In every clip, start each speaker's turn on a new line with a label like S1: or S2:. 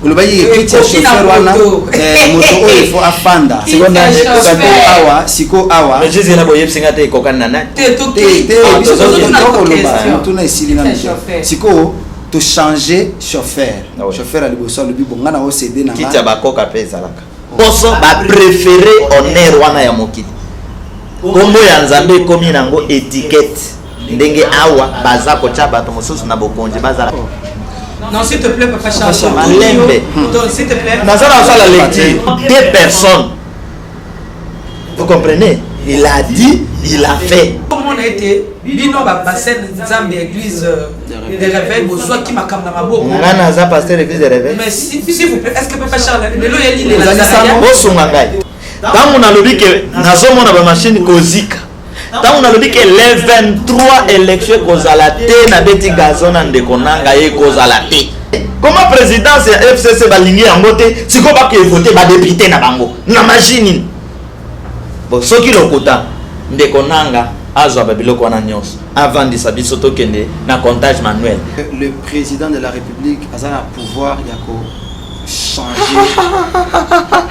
S1: Olobaki ke kiti ya chauffeur wana, moto oyo ifo afanda awa siko awa.
S2: Jésus boyebisi nga te ekokani na nani?
S1: Te, biso tokoloba motuna esili nanu te. Sikoyo tochange chauffeur. Chauffeur ya liboso alobi bo nga na ocd na
S2: kiti ya bakoka mpe ezalaka poso bapréféré honneur wana ya mokili. Nkombo ya Nzambe ekomi nango étiquette, ndenge awa baza kotya bato mosusu na bokonzi bazala.
S3: Non, s'il te plaît, papa Charles.
S2: Malembe.
S3: Donc, s'il te plaît.
S2: Naza na osala lecture deux personnes, vous comprenez? Il a dit, il a fait.
S3: Omona ete bino basene Nzambe, église de réveil, bozwaki makambo na maboko.
S2: Nga naza pasteur église de réveil.
S3: Mais s'il vous plaît, est ce que papa Charles lelo yeli?
S2: Bosunga ngai. Ntango nalobi ke nazomona bamashine kozika, ntango nalobi ke le 23 élection ekozala te, nabeti gazon na ndeko na ngai, ekozala te. Comment présidence ya FCC balingi yango te? Sikoyo bakevote badéputé na bango na magie nini? Bon, soki lokuta, ndeko nanga azwa babiloko wana nyonso, avandisa biso, tokende na comptage manuel.
S1: Le président de la République aza na pouvoir ya kochanger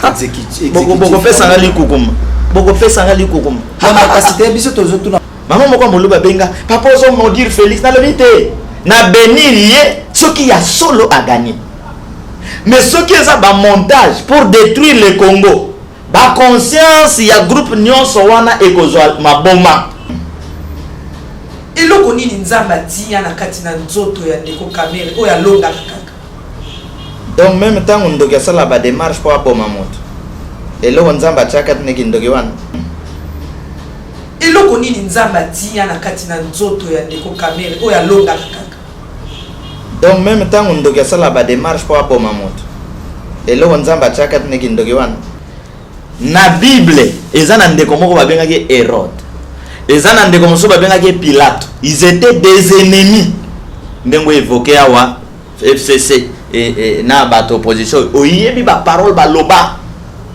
S1: exécutif.
S2: Bokopesanga likukuma, bokopesanga likukuma.
S1: Kasi te, biso tozotuna.
S2: Mama moko ya moluba abenga: "Papa, ozomaudire Félix." Nalobi te, na bénir ye soki ya solo agagné, mais soki eza bamontage pour détruire le Congo, baconscience ya groupe nyonso wana ekozwa maboma.
S3: Eloko nini Nzambe atia na kati na nzoto ya ndeko Kamerhe oyo alongaka kaka?
S2: Donc même ntango ndoki asala badémarche mpo aboma moto, eloko Nzambe atiaka tineki ndoki wana.
S3: Eloko nini Nzambe atia na kati na nzoto ya ndeko Kamerhe oyo alongaka kaka?
S2: Donc même ntango ndoki asala badémarche mpo aboma moto, eloko Nzambe atiaka tineki ndoki wana. Na Bible eza na ndeko moko babengaki Hérode, eza na ndeko mosusu babengaki Pilato. Ils étaient des ennemis. Ndenge évoqué awa FCC na bato opposition, oyebi baparole baloba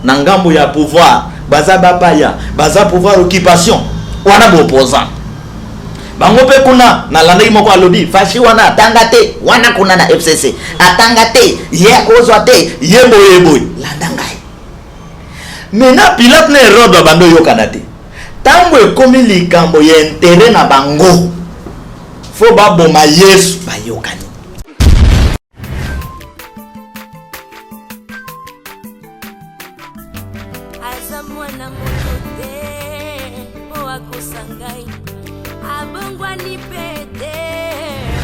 S2: na ngambo ya pouvoir, baza bapaya, baza pouvoir occupation wana, baopposant bango mpe kuna. Nalandaki moko alobi Fatshi wana atanga te, wana kuna na FCC atanga te, ye akozwa te, ye boye boye. Landa ngai maintenant, Pilate na Hérode babandi oyokana te. Ntango ekomi likambo ya intérêt na bango, fo baboma Yesu, bayokani.
S4: Aza mwana moto te mpo akosa ngai, abongwani mpe te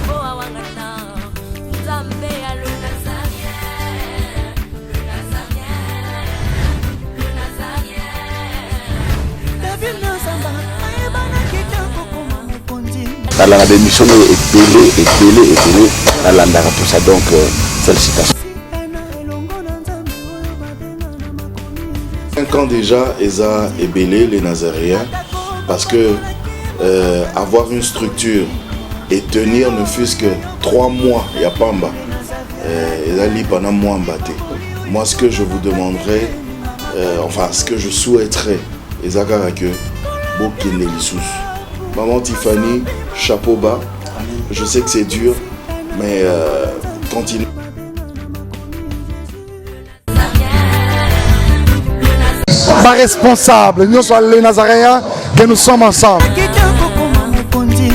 S4: mpo awangana. Nzambe ya le Nazaréen, le Nazaréen, le Nazaréen.
S5: David Nozamba ayebanaki te kokoma mokonzi.
S6: Nalandaka baémission oyo ebele ebele ebele, nalandaka tout ça. Donc félicitations.
S5: Sitana elongo na Nzambe oyo babenga na makomi.
S7: 5 ans déjà, eza ebele, les Nazaréens, parce que avoir une structure et tenir ne fût-ce que 3 mois, ya pamba, ezali pendant mwamba te. Moi, ce que je vous demanderais, enfin, ce que je souhaiterais, eza kaka que bokende lisusu. Maman Tiffany, chapeau bas. Je sais que c'est dur, mais continue.
S8: Baresponsable nyonso ya les Nazaréens, que nous sommes ensemble.
S5: Akite kokoma mokonzi.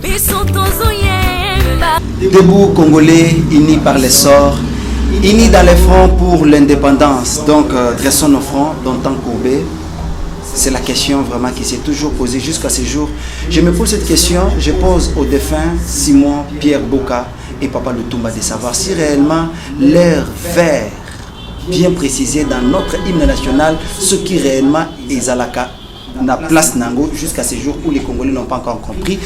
S4: Biso tozoyemba.
S1: Debout Congolais, unis par les sorts, unis dans les fronts pour l'indépendance. Donc, dressons nos fronts, longtemps courbés. C'est la question vraiment qui s'est toujours posée jusqu'à ce jour. Je me pose cette question, je pose au défunt Simon Pierre Boka et Papa Lutumba de savoir si réellement leur vers bien précisé dans notre hymne national, ce qui réellement ezalaka na place nango jusqu'à ce jour où les Congolais n'ont pas encore compris.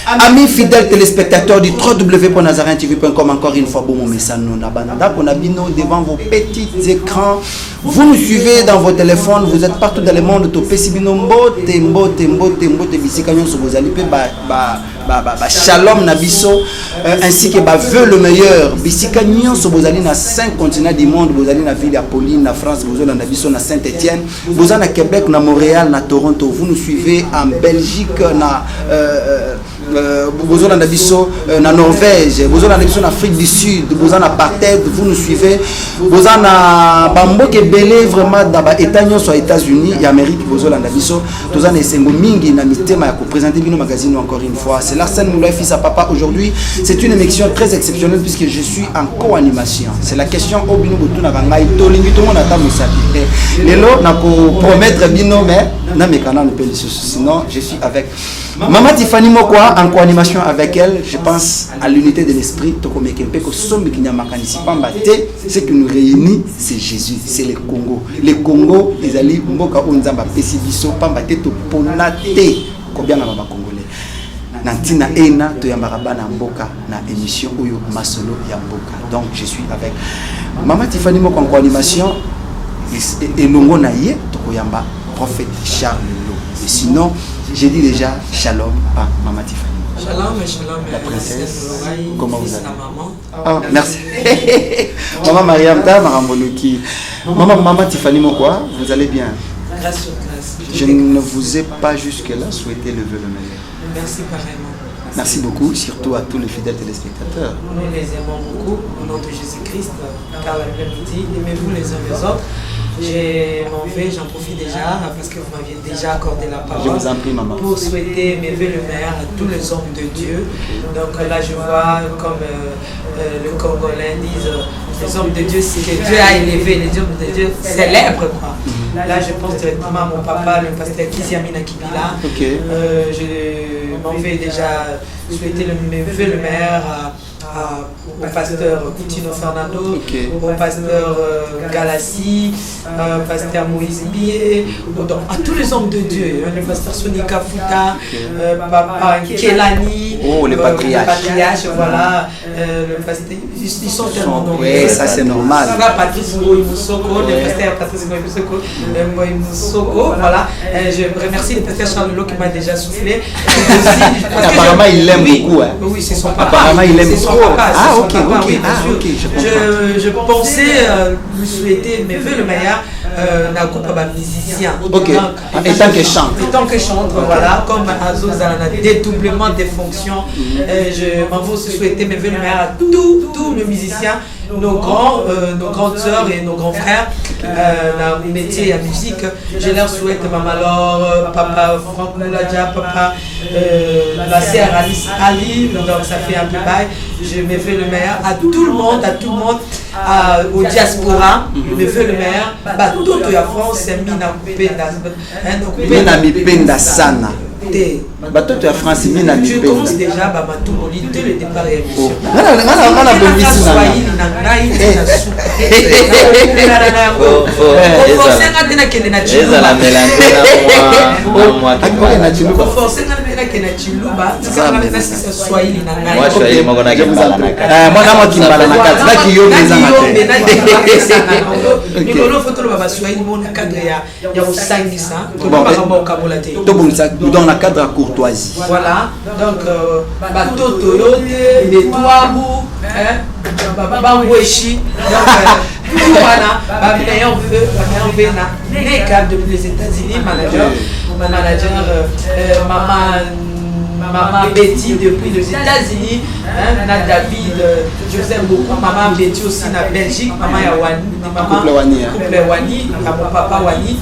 S1: Amis fidèles téléspectateurs du www.nazareentv.com, encore une fois, bon messano na banda bino devant vos petits écrans. Vous nous suivez dans vos téléphones, vous êtes partout dans le monde. Topesi bino mbote, mbote, mbote, mbote, bisika nyonso bozali pe ba ba ba, ba, ba shalom na biso, ainsi que ba vœux le meilleur. Bisika nyonso bozali na cinq continents du monde, bozali na ville ya Pauline na France, bozolanda biso na Saint-Étienne, boza na Québec, na Montréal, na Toronto, vous nous suivez en Belgique, na Bozolanda biso na Norvège, bozolanda biso na Afrique du Sud, boza na apartheid, vous nous suivez, boza na bamboka ebele, vraiment na baétat nyonso ya États-Unis ya Amérique, bozolanda biso. Toza na esengo mingi na mitema ya koprésenter bino magazine. Encore une fois, c'est l'Arsène Moulay, fils à papa. Aujourd'hui, c'est une émission très exceptionnelle puisque je suis en co-animation. C'est la question oyo bino botunaka ngai: tolingi tomona ata mosapi te. Lelo nakopromettre bino, mais nameka nanu mpe lisusu. Sinon, je suis avec Maman Tiffany Mokwa en co-animation. Avec elle, je pense, à l'unité de l'esprit, tokomeke mpe kosombiki makanisi, pamba te ce qui nous réunit, c'est Jésus, c'est le Congo. Le Congo ezali mboka oyo Nzambe apesi biso, pamba te topona te kobiangama Bacongolais. Na ntina ena toyambaka bana mboka na émission oyo Masolo ya Mboka. Donc je suis avec Mama Tiffany Moko en co-animation. Elongo na ye, tokoyamba prophète Charles Lo. Et sinon, j'ai dit déjà shalom à Mama Tiffany.
S3: Shalom, shalom.
S1: La princesse, comment vous allez?
S3: Maman.
S1: Ah, merci. Maman Mariam Ta Maramboluki. Maman, Maman Tiffany Mokwa, vous allez bien?
S3: Grâce sur grâce.
S1: Je ne vous ai pas jusque-là souhaité le vœu le meilleur.
S3: Merci pareillement.
S1: Merci beaucoup, surtout à tous les fidèles téléspectateurs.
S3: Nous les aimons beaucoup au nom de Jésus-Christ, car la Bible nous dit: aimez-vous les uns les autres. Je m'en vais, j'en profite déjà parce que vous m'aviez déjà accordé la parole.
S1: Je vous en prie, maman.
S3: Pour souhaiter mes vœux le meilleur à tous les hommes de Dieu. Donc là, je vois comme le Congolais disent, les hommes de Dieu, c'est que Dieu a élevé, les hommes de Dieu célèbrent, quoi. Là, je pense directement à mon papa, le pasteur Kiziamina Kibila. Je m'en vais déjà souhaiter mes vœux le meilleur au pasteur Coutinho Fernando, au pasteur Galassi, pasteur Moïse Mbiye, donc à tous les hommes de Dieu, hein, le pasteur Sonika Futa, papa Kelani,
S1: Oh, les patriarches.
S3: Le patriarche, voilà, le pasteur, ils sont tellement nombreux.
S1: Oui, ça c'est normal.
S3: Frère Patrice Ngoyi Moussoko, le pasteur Patrice Ngoyi Moussoko, Ngoyi Moussoko, voilà. Je remercie le pasteur Charles Lelo qui m'a déjà soufflé. Et aussi, parce que
S1: Apparemment, il l'aime
S3: oui,
S1: beaucoup, hein.
S3: Oui, c'est son papa.
S1: Apparemment, il l'aime
S3: C'est son
S1: trop.
S3: papa, c'est
S1: Ah,
S3: son
S1: ok,
S3: papa,
S1: ok.
S3: oui, bien
S1: Ah,
S3: sûr.
S1: ok, je comprends.
S3: Je pensais lui souhaiter mes vœux le meilleur na groupe ya musicien.
S1: Ok. En tant que chantre.
S3: En tant que chantre, voilà, comme azozala na dédoublement des fonctions, je m'en vais aussi souhaiter mes vœux le meilleur à tous les musiciens, nos grands, nos grandes sœurs et nos grands frères dans le métier et la musique. Je leur souhaite, Maman Laure, papa Franck Mouladja, papa la sœur Alice Ali, donc ça fait un peu bail. Je me fais le meilleur à tout le monde, à tout le monde, au diaspora, je me fais le meilleur. Bah, tout la France, mina kupenda, hein, donc,
S1: Mina mipenda sana.
S3: Te.
S1: Batoto ya France, mina
S3: Tu commences
S1: mipenda.
S3: déjà, bah, matumboli dès le départ ya émission.
S1: Oh. Nga na bongisi na nga.
S3: Swahili na ngai te na suka. Na yango. Koforce nga te nakende na
S2: Ezala
S3: Chiluba.
S2: mélange na mwa
S1: Akikoke na Chiluba.
S3: Koforce nga te nakende na Chiluba. Tika nga nasisa Swahili na ngai.
S2: Mwa Swahili moko na
S1: Je vous en
S2: kimbala na
S1: prie.
S2: kati.
S1: Mwana mwa kimbala na kati. Na kiyombe ezanga te.
S3: Mikolo fo toloba baswahili mo na cadre ya kosangisa,
S1: Bon,
S3: makambo ya kokabola te.
S1: Tobongisa dans la cadre ya courtoisie.
S3: Voilà, donc batoto yo te, betwabu, hein, bangweshi, donc tout wana, bameilleur vœu, bameilleur vœu na Neka depuis les États-Unis, manager, manager maman Betty depuis les États-Unis, hein, na David, je vous aime beaucoup. Maman Betty aussi na Belgique, maman Yawani, maman
S1: Couple Wani, hein.
S3: Couple Wani, à mon papa Wani.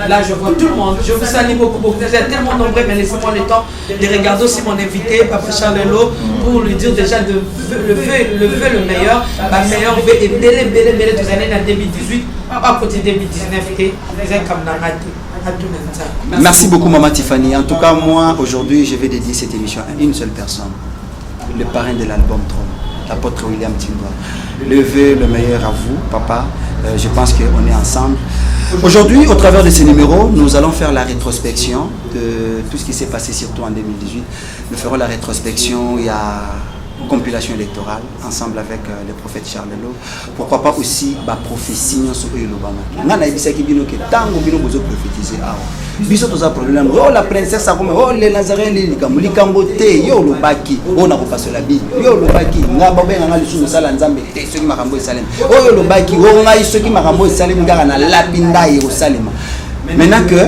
S3: Là, je vois tout le monde. Je vous salue beaucoup, beaucoup. Vous êtes tellement nombreux, mais laissez-moi le temps de regarder aussi mon invité, Papa Charles Lelo, pour lui dire déjà de le vœu le meilleur, ma meilleur vœu et belle, belle, belle, tous années en 2018, pas côté 2019, et les comme
S1: Merci beaucoup, Maman Tiffany. En tout cas, moi, aujourd'hui, je vais dédier cette émission à une seule personne, le parrain de l'album Trône, l'apôtre William Timba. Le vœu le meilleur à vous, papa. Je pense qu'on est ensemble. Aujourd'hui, au travers de ces numéros, nous allons faire la rétrospection de tout ce qui s'est passé, surtout en 2018. Nous ferons la rétrospection, il y a compilation électorale ensemble avec le prophète Charles Lelo. Pourquoi pas aussi ba prophétie nyonso oyo elobamaki. Nga nayebisaki bino ke ntango bino bozoprophétise awa, biso toza problème. Oh, la princesse akome, oh, le Nazaréen, likambo likambo te. Yo olobaki oyo nakopasola Bible, yo olobaki nga babenga nga lisusu mosala Nzambe te soki makambo esalemi. Oyo olobaki o ngai soki makambo esalemi kaka nalapi ndai ekosalema. Maintenant que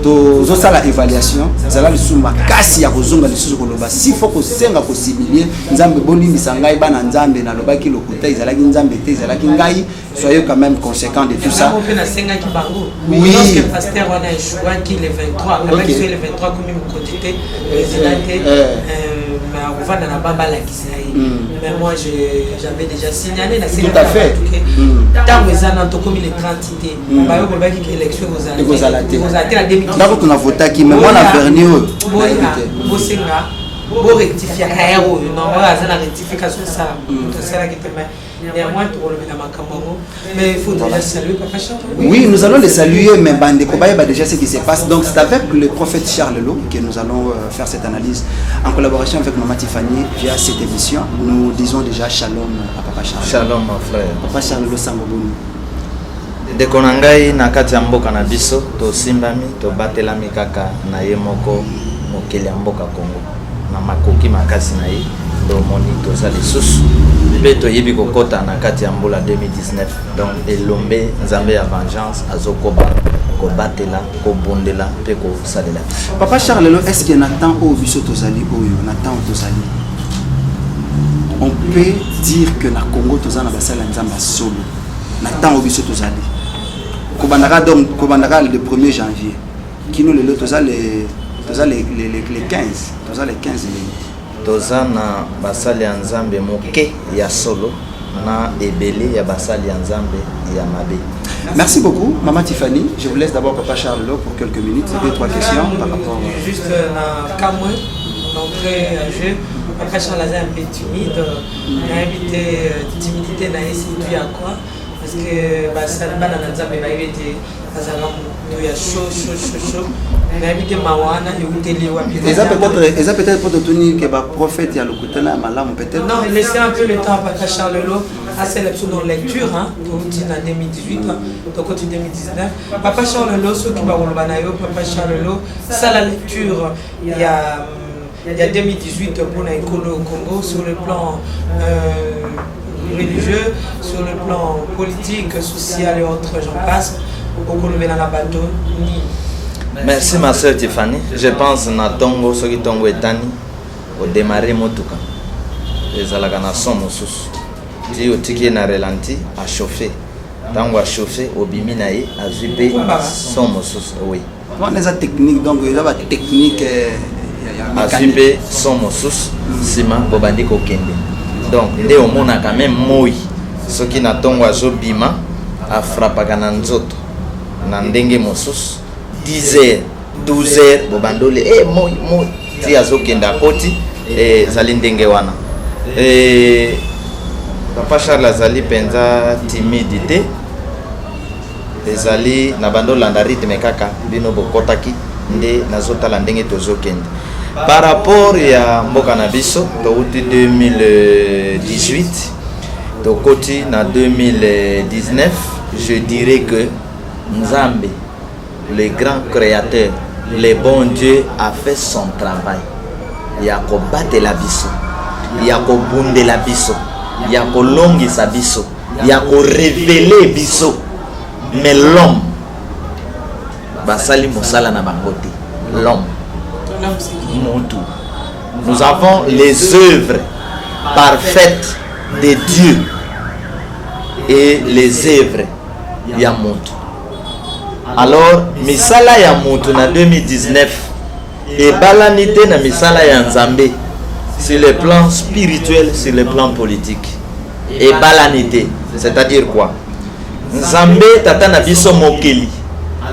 S1: Tozosala évaluation, zala lisusu makasi ya kozonga lisusu koloba. Si faut kosenga kosibilie Nzambe, bolimbisa ngai, bana Nzambe, nalobaki lokuta, ezalaki Nzambe te, ezalaki ngai. Soyez quand même conséquent de tout ça.
S3: Yango mpe nasengaki bango. Lorsque pasteur wana échouaki le 23, abaki so le 23 komi mokonzi te, président te, mais akovanda na ba balakisa ye. Mais moi, j'avais déjà signalé.
S1: Tout à fait.
S3: Ntango eza na tokomi le 30 te, bayo kolobaki ke élection
S1: ekozala te.
S3: Ekozala te na 2018.
S1: Ndako tonavotaki, mais mwana verni oyo nayebi
S3: Boya
S1: te.
S3: Bosenga borectifiaka ere oyo. Non, oyo aza na rectification osala, moto asalaki te, mais néanmoins tokolobela makambo yango. Mais il faut déjà saluer papa Charles.
S1: Oui, nous allons les saluer, mais bandeko bayeba déjà ce qui se passe. Donc c'est avec le prophète Charles Lo que nous allons faire cette analyse en collaboration avec Maman Tiffany via cette émission. Nous disons déjà shalom à Papa Charles.
S2: Shalom, mon frère.
S1: Papa Charles Lo, sango boni?
S2: Ndeko na ngai, na kati ya mboka na biso tosimbami, tobatelami kaka na ye moko mokeli ya mboka Kongo na makoki makasi na ye. Nde omoni toza lisusu mpe toyebi kokɔta na kati ya mbula 2019. Donc elombe Nzambe ya vengeance azokoba kobatela, kobundela mpe kosalela biso.
S1: Papa Charles Lo, est-ce que na temps oyo biso tozali oyo, na temps oyo tozali, on peut dire que na Congo toza na basali ya Nzambe ya solo? Na temps oyo biso tozali, kobandaka, donc kobandaka le 1er janvier kino lelo, toza le 15, toza le 15 lelo.
S2: Toza na basali ya Nzambe moke ya solo na ebele ya basali ya Nzambe ya mabe.
S1: Merci beaucoup, Maman Tiffany. Je vous laisse d'abord Papa Charles Lo pour quelques minutes, deux, trois questions par rapport.
S3: Juste na kamwe d'entrée en jeu, papa Charles aza un peu timide. Nayebi te timidité na ye c'est dû à quoi, parce que basali bana na Nzambe bayebi ete azalaka moto ya chaud, chaud, chaud, chaud. Nayebi te mawa wana euteli wapi.
S1: Eza peut-être po totuni ke baprophète ya lokuta na ya malamu peut-être.
S3: Non, laissez un peu le temps à Papa Charles Lo à celle dans lecture, hein, touti na 2018, tokoti 2019. Papa Charles Lo, soki bakoloba na yo, Papa Charles Lo, sala lecture ya 2018 mpona ekolo Congo sur le plan religieux, sur le plan politique, social et autres, j'en passe. Okolobela na bato nini?
S2: Merci, ma sœur Tiffany. Je pense na ntongo, soki ntongo etani, odémarrer motuka, ezalaka na son mosusu. Ti otiki ye na ralenti, achauffe. Ntango achauffe, obimi na ye, azwi mpe son mosusu, oui.
S1: Wana eza technique, donc eza batechnique ya
S2: Azwi mpe son mosusu, nsima bobandi kokende. Donc nde omonaka même moi, soki na ntongo azobima, afrapaka na nzoto na ndenge mosusu. 10 heures, 12 heures, bobandoli e moi moi ti azokende, akoti, ezali ndenge wana. Papa Charles azali mpenza timide te. Ezali na bando olanda rythme kaka bino bokɔtaki, nde nazotala ndenge tozokende par rapport ya mboka na biso. Touti 2018, tokoti na 2019. Je dirais que Nzambe, le grand créateur, le bon Dieu, a fait son travail ya kobatela biso, ya kobundela biso, ya kolongisa biso, ya korévéler biso. Mais l'homme, basali mosala na bango te. L'homme, mutu, nous avons les œuvres parfaites de Dieu et les œuvres ya motu. Alors misala ya motu na 2019 ebalani te na misala ya Nzambe sur le plan spirituel, sur le plan politique ebalani te. C'est-à-dire quoi? Nzambe tata na biso mokeli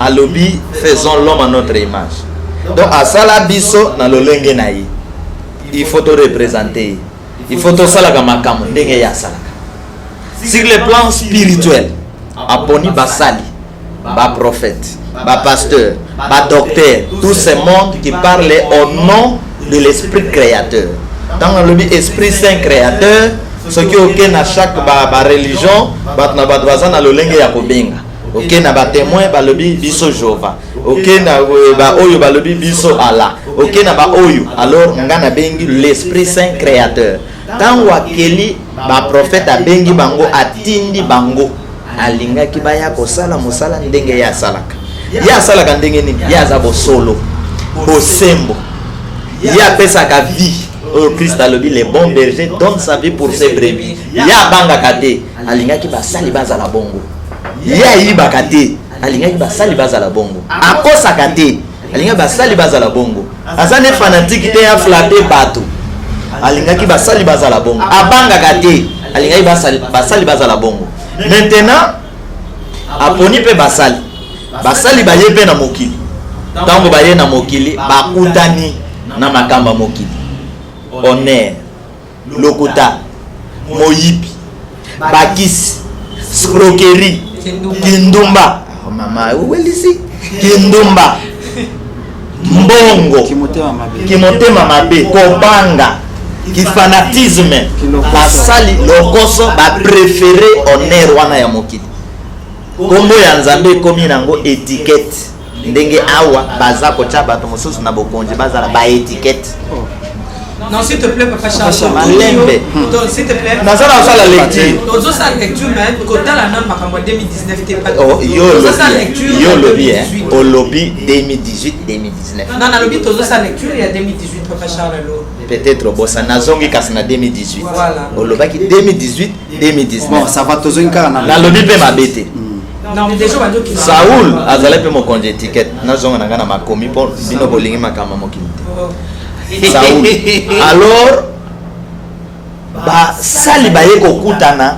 S2: alobi: "Faisons l'homme à notre image." Donc asala biso na lolenge na ye. Il faut toreprésenter ye, il faut tosalaka makambo ndenge ye asalaka. Sur le plan spirituel, aponi basali, baprophète, bapasteur, badocteur, tout ce monde qui parle au nom de l'esprit créateur. Ntango nalobi esprit saint créateur, soki oke na chaque bareligion, bato na bato baza na lolenge ya kobenga. Oke na batémoin, balobi biso Jehova. Oke na baoyo, balobi biso Allah. Oke na baoyo. Alors nga nabengi l'esprit saint créateur. Ntango akeli baprofete, abengi bango, atindi bango, alingaki baya kosala mosala ndenge ye asalaka. Ye asalaka ndenge nini? Ye aza bosolo, bosembo. Ye apesaka vie oyo Christ alobi, le bon berger donne sa vie pour ses brebis. Ye abangaka te, alingaki basali bazala bongo. Ye ayibaka te, alingaki basali bazala bongo. Akosaka te, alingaki basali bazala bongo. Aza ne fanatique te, aflatte bato, alingaki basali bazala bongo. Abangaka te, alingaki basali bazala bongo. Maintenant aponi mpe basali, basali baye mpe na mokili. Ntango baye na mokili, bakutani na makambo ya mokili: honneur, lokuta, moyibi, bakisi, escroquerie, kindumba. Oh, mama owelisi kindumba, mbongo, kimotema mabe, kobanga, kifanatisme. Basali lokoso, bapréféré honneur wana ya mokili. Nkombo ya Nzambe ekomi nango étiquette, ndenge awa baza kotya bato mosusu na bokonzi, bazala baétiquette.
S3: Non, s'il te plaît, papa Charles.
S2: Malembe.
S3: Donc, s'il te plaît.
S2: Nazala kosala lecture.
S3: Ozosala lecture, mais kotala nanu makambo ya 2019 te.
S2: Oh, yo
S3: Tozosala
S2: olobi
S3: lecture
S2: yo
S3: ya
S2: olobi hein.
S3: 2018.
S2: Olobi 2018, 2019.
S3: Non, nalobi tozosala lecture ya 2018, papa Charles Alo.
S2: Peut-être obosa, nazongi kasi na 2018.
S3: Voilà.
S2: Olobaki 2018, 2019.
S1: Bon, ça va, tozongi kaka na
S2: Nalobi mpe mabe te.
S3: Non, mais déjà bandoki.
S2: Saul azalaki mpe mokonzi étiquette. Nazonga na ngai na makomi mpo bino bolingi makambo ya mokili te. Saul, alors basali baye kokutana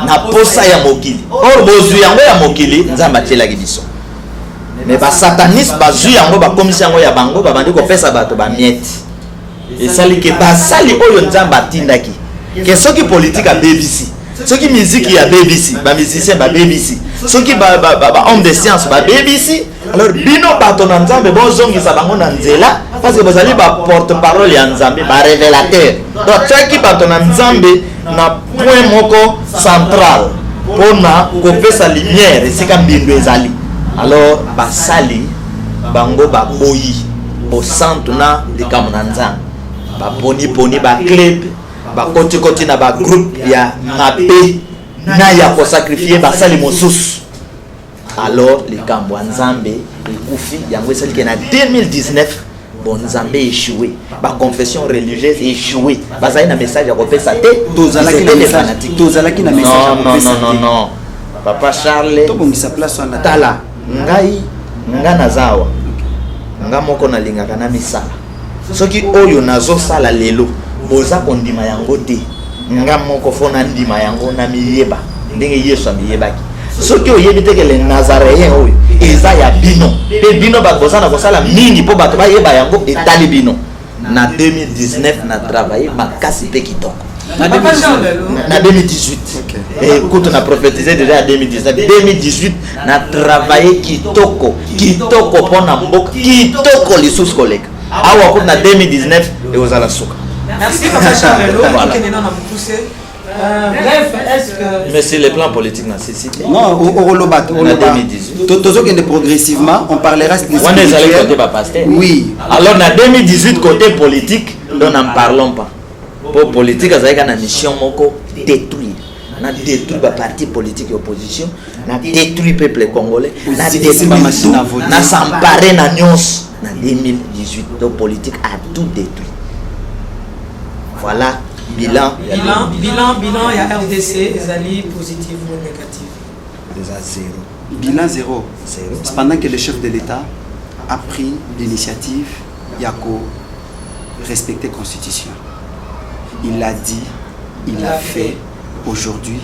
S2: na posa ya mokili. Or bozwi yango ya mokili, Nzambe atielaki biso, mais basataniste bazwi yango, bakomisi yango ya bango, babandi kopesa bato bamiete. Esali ke basali oyo Nzambe atindaki ke soki politike abebisi, soki miziki abebisi, bamusicien babebisi, soki ba homme de science babebisi, alors bino bato na Nzambe bozongisa bango na nzela, parce que bozali baporte parole ya Nzambe, barévélateur. Donc tiaki bato na Nzambe na point moko central mpona kopesa lumière esika mbindo ezali. Alors basali bango baboyi bosantu na likambo na Nzambe, baponiponi baclub, bakotikoti na bagroupe ya mabe na ya kosacrifier basali mosusu. Alors likambo ya Nzambe ekufi. Yango esaliki na 2019 bon, Nzambe échoué, baconfession religieuse échoué, bazali na message ya kopesa te.
S1: Tozalaki na message, tozalaki na message ya kopesa.
S2: Non, non, non, papa Charles.
S1: Tobongisa place wana.
S2: Tala ngai, nga naza awa, nga moko nalingaka na misala. Soki oyo nazosala lelo boza kondima yango te, nga moko fo nandima yango, na miyeba ndenge Yesu amiyebaki. Soki oyebi te ke le Nazaréen oyo eza ya bino, mpe bino bato boza na kosala mingi mpo bato bayeba yango, etali bino. Na 2019 na travaille makasi mpe kitoko.
S1: Na
S2: Na 2018 kutu na prophétisé déjà ya 2019. 2018 na travaille kitoko kitoko mpo na mboka, kitoko lisusu koleka awa. Kutu na 2019 ekozala suka.
S3: Merci, papa Charles.
S2: Voilà.
S3: Okende nano na mokuse. Bref, est-ce que
S2: Mais sur le plan politique na sisi te.
S1: Non, okoloba.
S2: Na 2018.
S1: Tozokende progressivement, on parlera de
S2: Wana ezali côté bapasteur.
S1: Oui.
S2: Alors na 2018, côté politique, donc n'en parlons pas, po politique azalaki kaka na mission moko: détruire. Na détruire baparti politique ya opposition, na détruire peuple congolais, na
S1: Ozikisi bamachine à voter.
S2: na s'emparer na nyonso na 2018. Donc politique a tout détruit. Voilà bilan ya
S3: Bilan ya RDC ezali positif ou négatif?
S2: Eza zéro.
S1: Bilan zéro.
S2: Zéro.
S1: Pendant que le chef de l'État a pris l'initiative ya ko respecter constitution, il a dit, il a fait. Aujourd'hui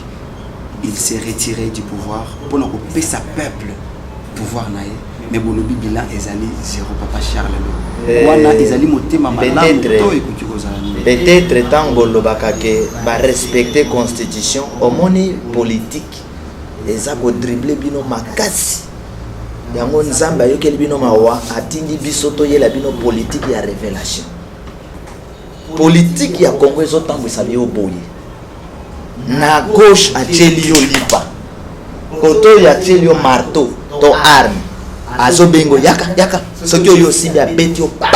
S1: il s'est retiré du pouvoir pour kopesa peuple pouvoir na ye, mais bolobi bilan ezali zéro. Papa Charles Lo, wana ezali motema malamu to ekoki kozala nini?
S2: Peut-être ntango bolobaka ke barespecte constitution, omoni politique eza kodribler bino makasi. Yango Nzambe ayokeli bino mawa, atindi biso toyela bino politique ya révélation. Politique ya Congo ezotambwisa yo boye: na gauche atieli yo lipa, kote oyo atieli yo marteau to arme, azobengo yaka yaka. Soki oyo osimbi, abeti yo pa.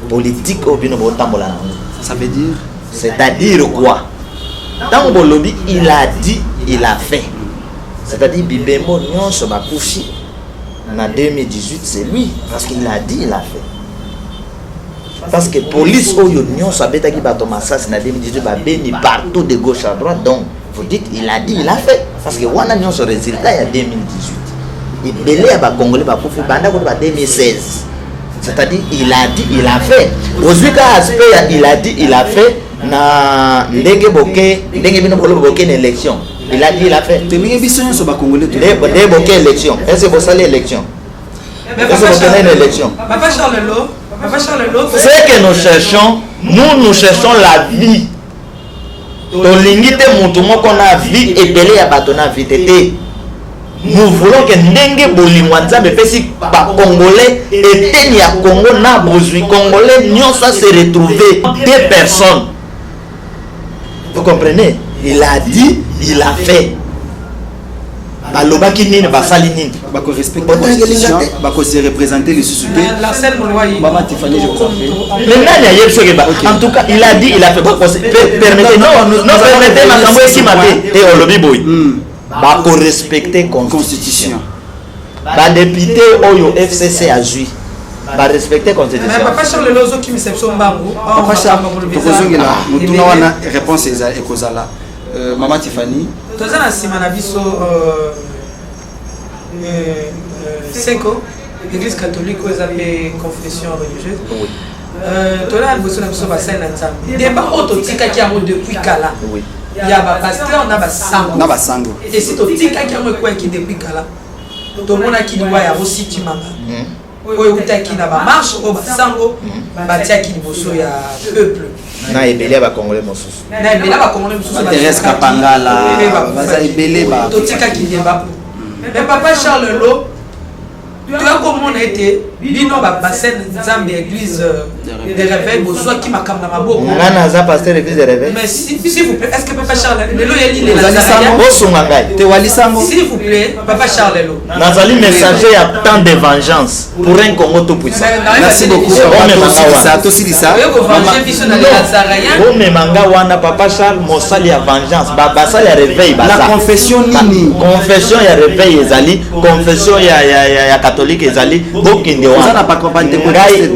S2: Politique oyo bino botambola nango.
S1: Ça veut dire?
S2: C'est-à-dire quoi? Ntango bolobi il a dit, il a fait, c'est-à-dire bibembo nyonso bakufi. Na 2018, c'est lui, parce qu'il a dit, il a fait. Parce que police oyo nyonso abetaki bato masasi na 2018, babeni partout de gauche à droite. Donc vous dites il a dit, il a fait, parce que wana nyonso résultat ya 2018, ebele ya bacongolais bakufi banda kutu ba 2016. C'est-à-dire il a dit, il a fait. Ozwi ka aspect ya il a dit, il a fait na ndenge boke, ndenge bino boloba boke na élection, il a dit, il a fait.
S1: Ndenge biso nyonso bacongolais.
S2: Nde boke élection, est ce bosali élection?
S3: Mais
S2: Est-ce
S3: Papa
S2: que vous tenez une
S3: Charles-
S2: élection?
S3: Papa Charles Lo, Papa Charles Lo,
S2: Ce que nous cherchons, nous, nous cherchons la vie. Tolingi te moto moko na vie, ebele ya bato na vie te te. Nous voulons que ndenge bolingo ya Nzambe epesi bacongolais eteni ya Congo na bozwi, congolais nyonso se retrouver deux personnes. Vous comprenez? Il a dit, il a fait. Balobaki nini, basali nini?
S1: Bakorespecte
S2: Botangelinga
S1: constitution,
S2: te.
S1: bakose représente lisusu te.
S3: Larcel Moloyi.
S1: Mama Tiffany, je vous en prie.
S2: Mais nani ayebi soki ba
S1: Ok.
S2: en tout cas, il a dit, il a fait. Permettez, non,
S1: Non,
S2: non,
S1: nous allons
S2: permettez,
S1: revenir
S2: makambo
S1: sur ce
S2: ekima
S1: point.
S2: te te. Olobi boye, bakorespecte
S1: Constitution.
S2: constitution. Badepute oyo FCC azwi barespecte
S3: Mais
S2: constitution.
S3: Papa Charles Lo ozokimisa biso mbangu.
S1: Papa Charles, tokozongela motuna wana, réponse ekozala. Mama Tiffany.
S3: Toza na nsima na biso seko église catholique oyo eza mpe confession religieuse. Toza na liboso na biso basali na Nzambe. Débat oyo totikaki yango depuis kala ya bapasteur na basango.
S1: Na basango.
S3: Esi totikaki yango, ekweyaki depuis kala. Tomonaki liwa ya Rossy Tshimanga oyo eutaki na bamarche oyo basango batiaki liboso ya peuple.
S2: Na ebele ya bacongolais mosusu.
S3: Na ebele ya bacongolais mosusu.
S1: Thérèse Kapangala, baza ebele
S3: Totikaki débat, mais papa Charles Lo, toya komona ete bino basali Nzambe ya église de réveil bozwaki makambo na maboko.
S2: Nga naza pasteur église de réveil.
S3: Mais s'il vous plaît, est ce que papa Charles lelo yeli?
S1: Ozali sango?
S2: Bosunga ngai.
S1: Te walisango.
S3: S'il vous plaît, papa Charles Lo.
S2: Nazali messager ya temps de vengeance pour un Congo tout puissant.
S1: Merci beaucoup, papa. Tosilisa, tosilisa.
S3: Oyo kovenger biso na Lazarien.
S2: Bomema nga wana, papa Charles, mosali ya vengeance. Basali ya réveil baza.
S1: Na confession nini?
S2: Confession ya réveil ezali, confession ya catholique ezali, bokende.
S1: Oza na Pentecôtiste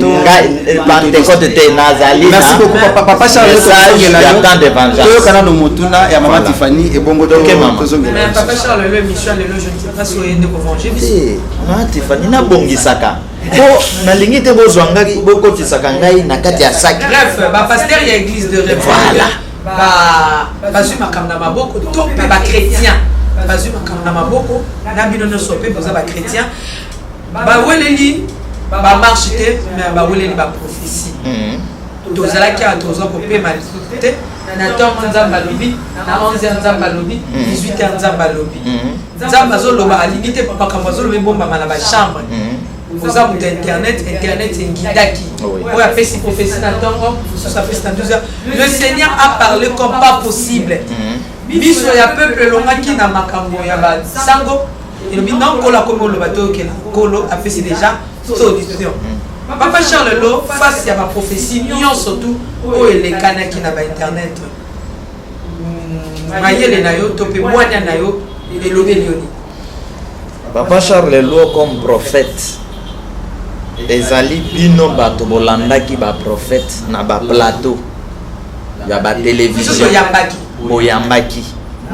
S2: Ngai pentecôte te, nazali.
S1: Merci beaucoup, papa, papa Charles.
S2: Message ya temps de vengeance.
S1: Toyoka nano motuna ya mama Tiffany, ebongo
S2: Ok, mama.
S1: tozongela.
S3: Mais papa Charles lelo, émission lelo, je ne sais pas si oyende kovenger biso.
S2: Te, mama Tiffany, nabongisaka po nalingi te bozwa ngai, bokotisaka ngai na kati ya saki.
S3: Bref, bapasteur ya église de réveil
S2: Voilà.
S3: bazwi makambo na maboko, to mpe bachrétien bazwi makambo na maboko. Na bino nyonso mpe boza bachrétien, baweleli bamarche te, mais baweleli baprophétie. Tozalaki awa, toza kopema lisusu te. Na ntongo Nzambe alobi, na 11 heures Nzambe alobi, 18 heures Nzambe alobi. Nzambe azoloba, alingi te makambo azoloba ebombama na bachambre. Oza moto ya internet, internet engidaki. Oyo apesi prophétie na ntongo, mosusu apesi na 12 heures. Le Seigneur a parlé comme pas possible. Biso ya peuple elongaki na makambo ya basango, elobi na Nkolo akomi oloba, toyokela Nkolo apesi déjà solution. Papa Charles Lo, face ya baprophétie nyonso tu oyo elekanaki na bainternet, mayele na yo to mpe bwania na yo elobeli yo nini?
S2: Papa Charles Lo comme prophète, ezali bino bato bolandaki baprophète na baplateau ya
S3: biso
S2: batélévision.
S3: Toyambaki.
S2: Boyambaki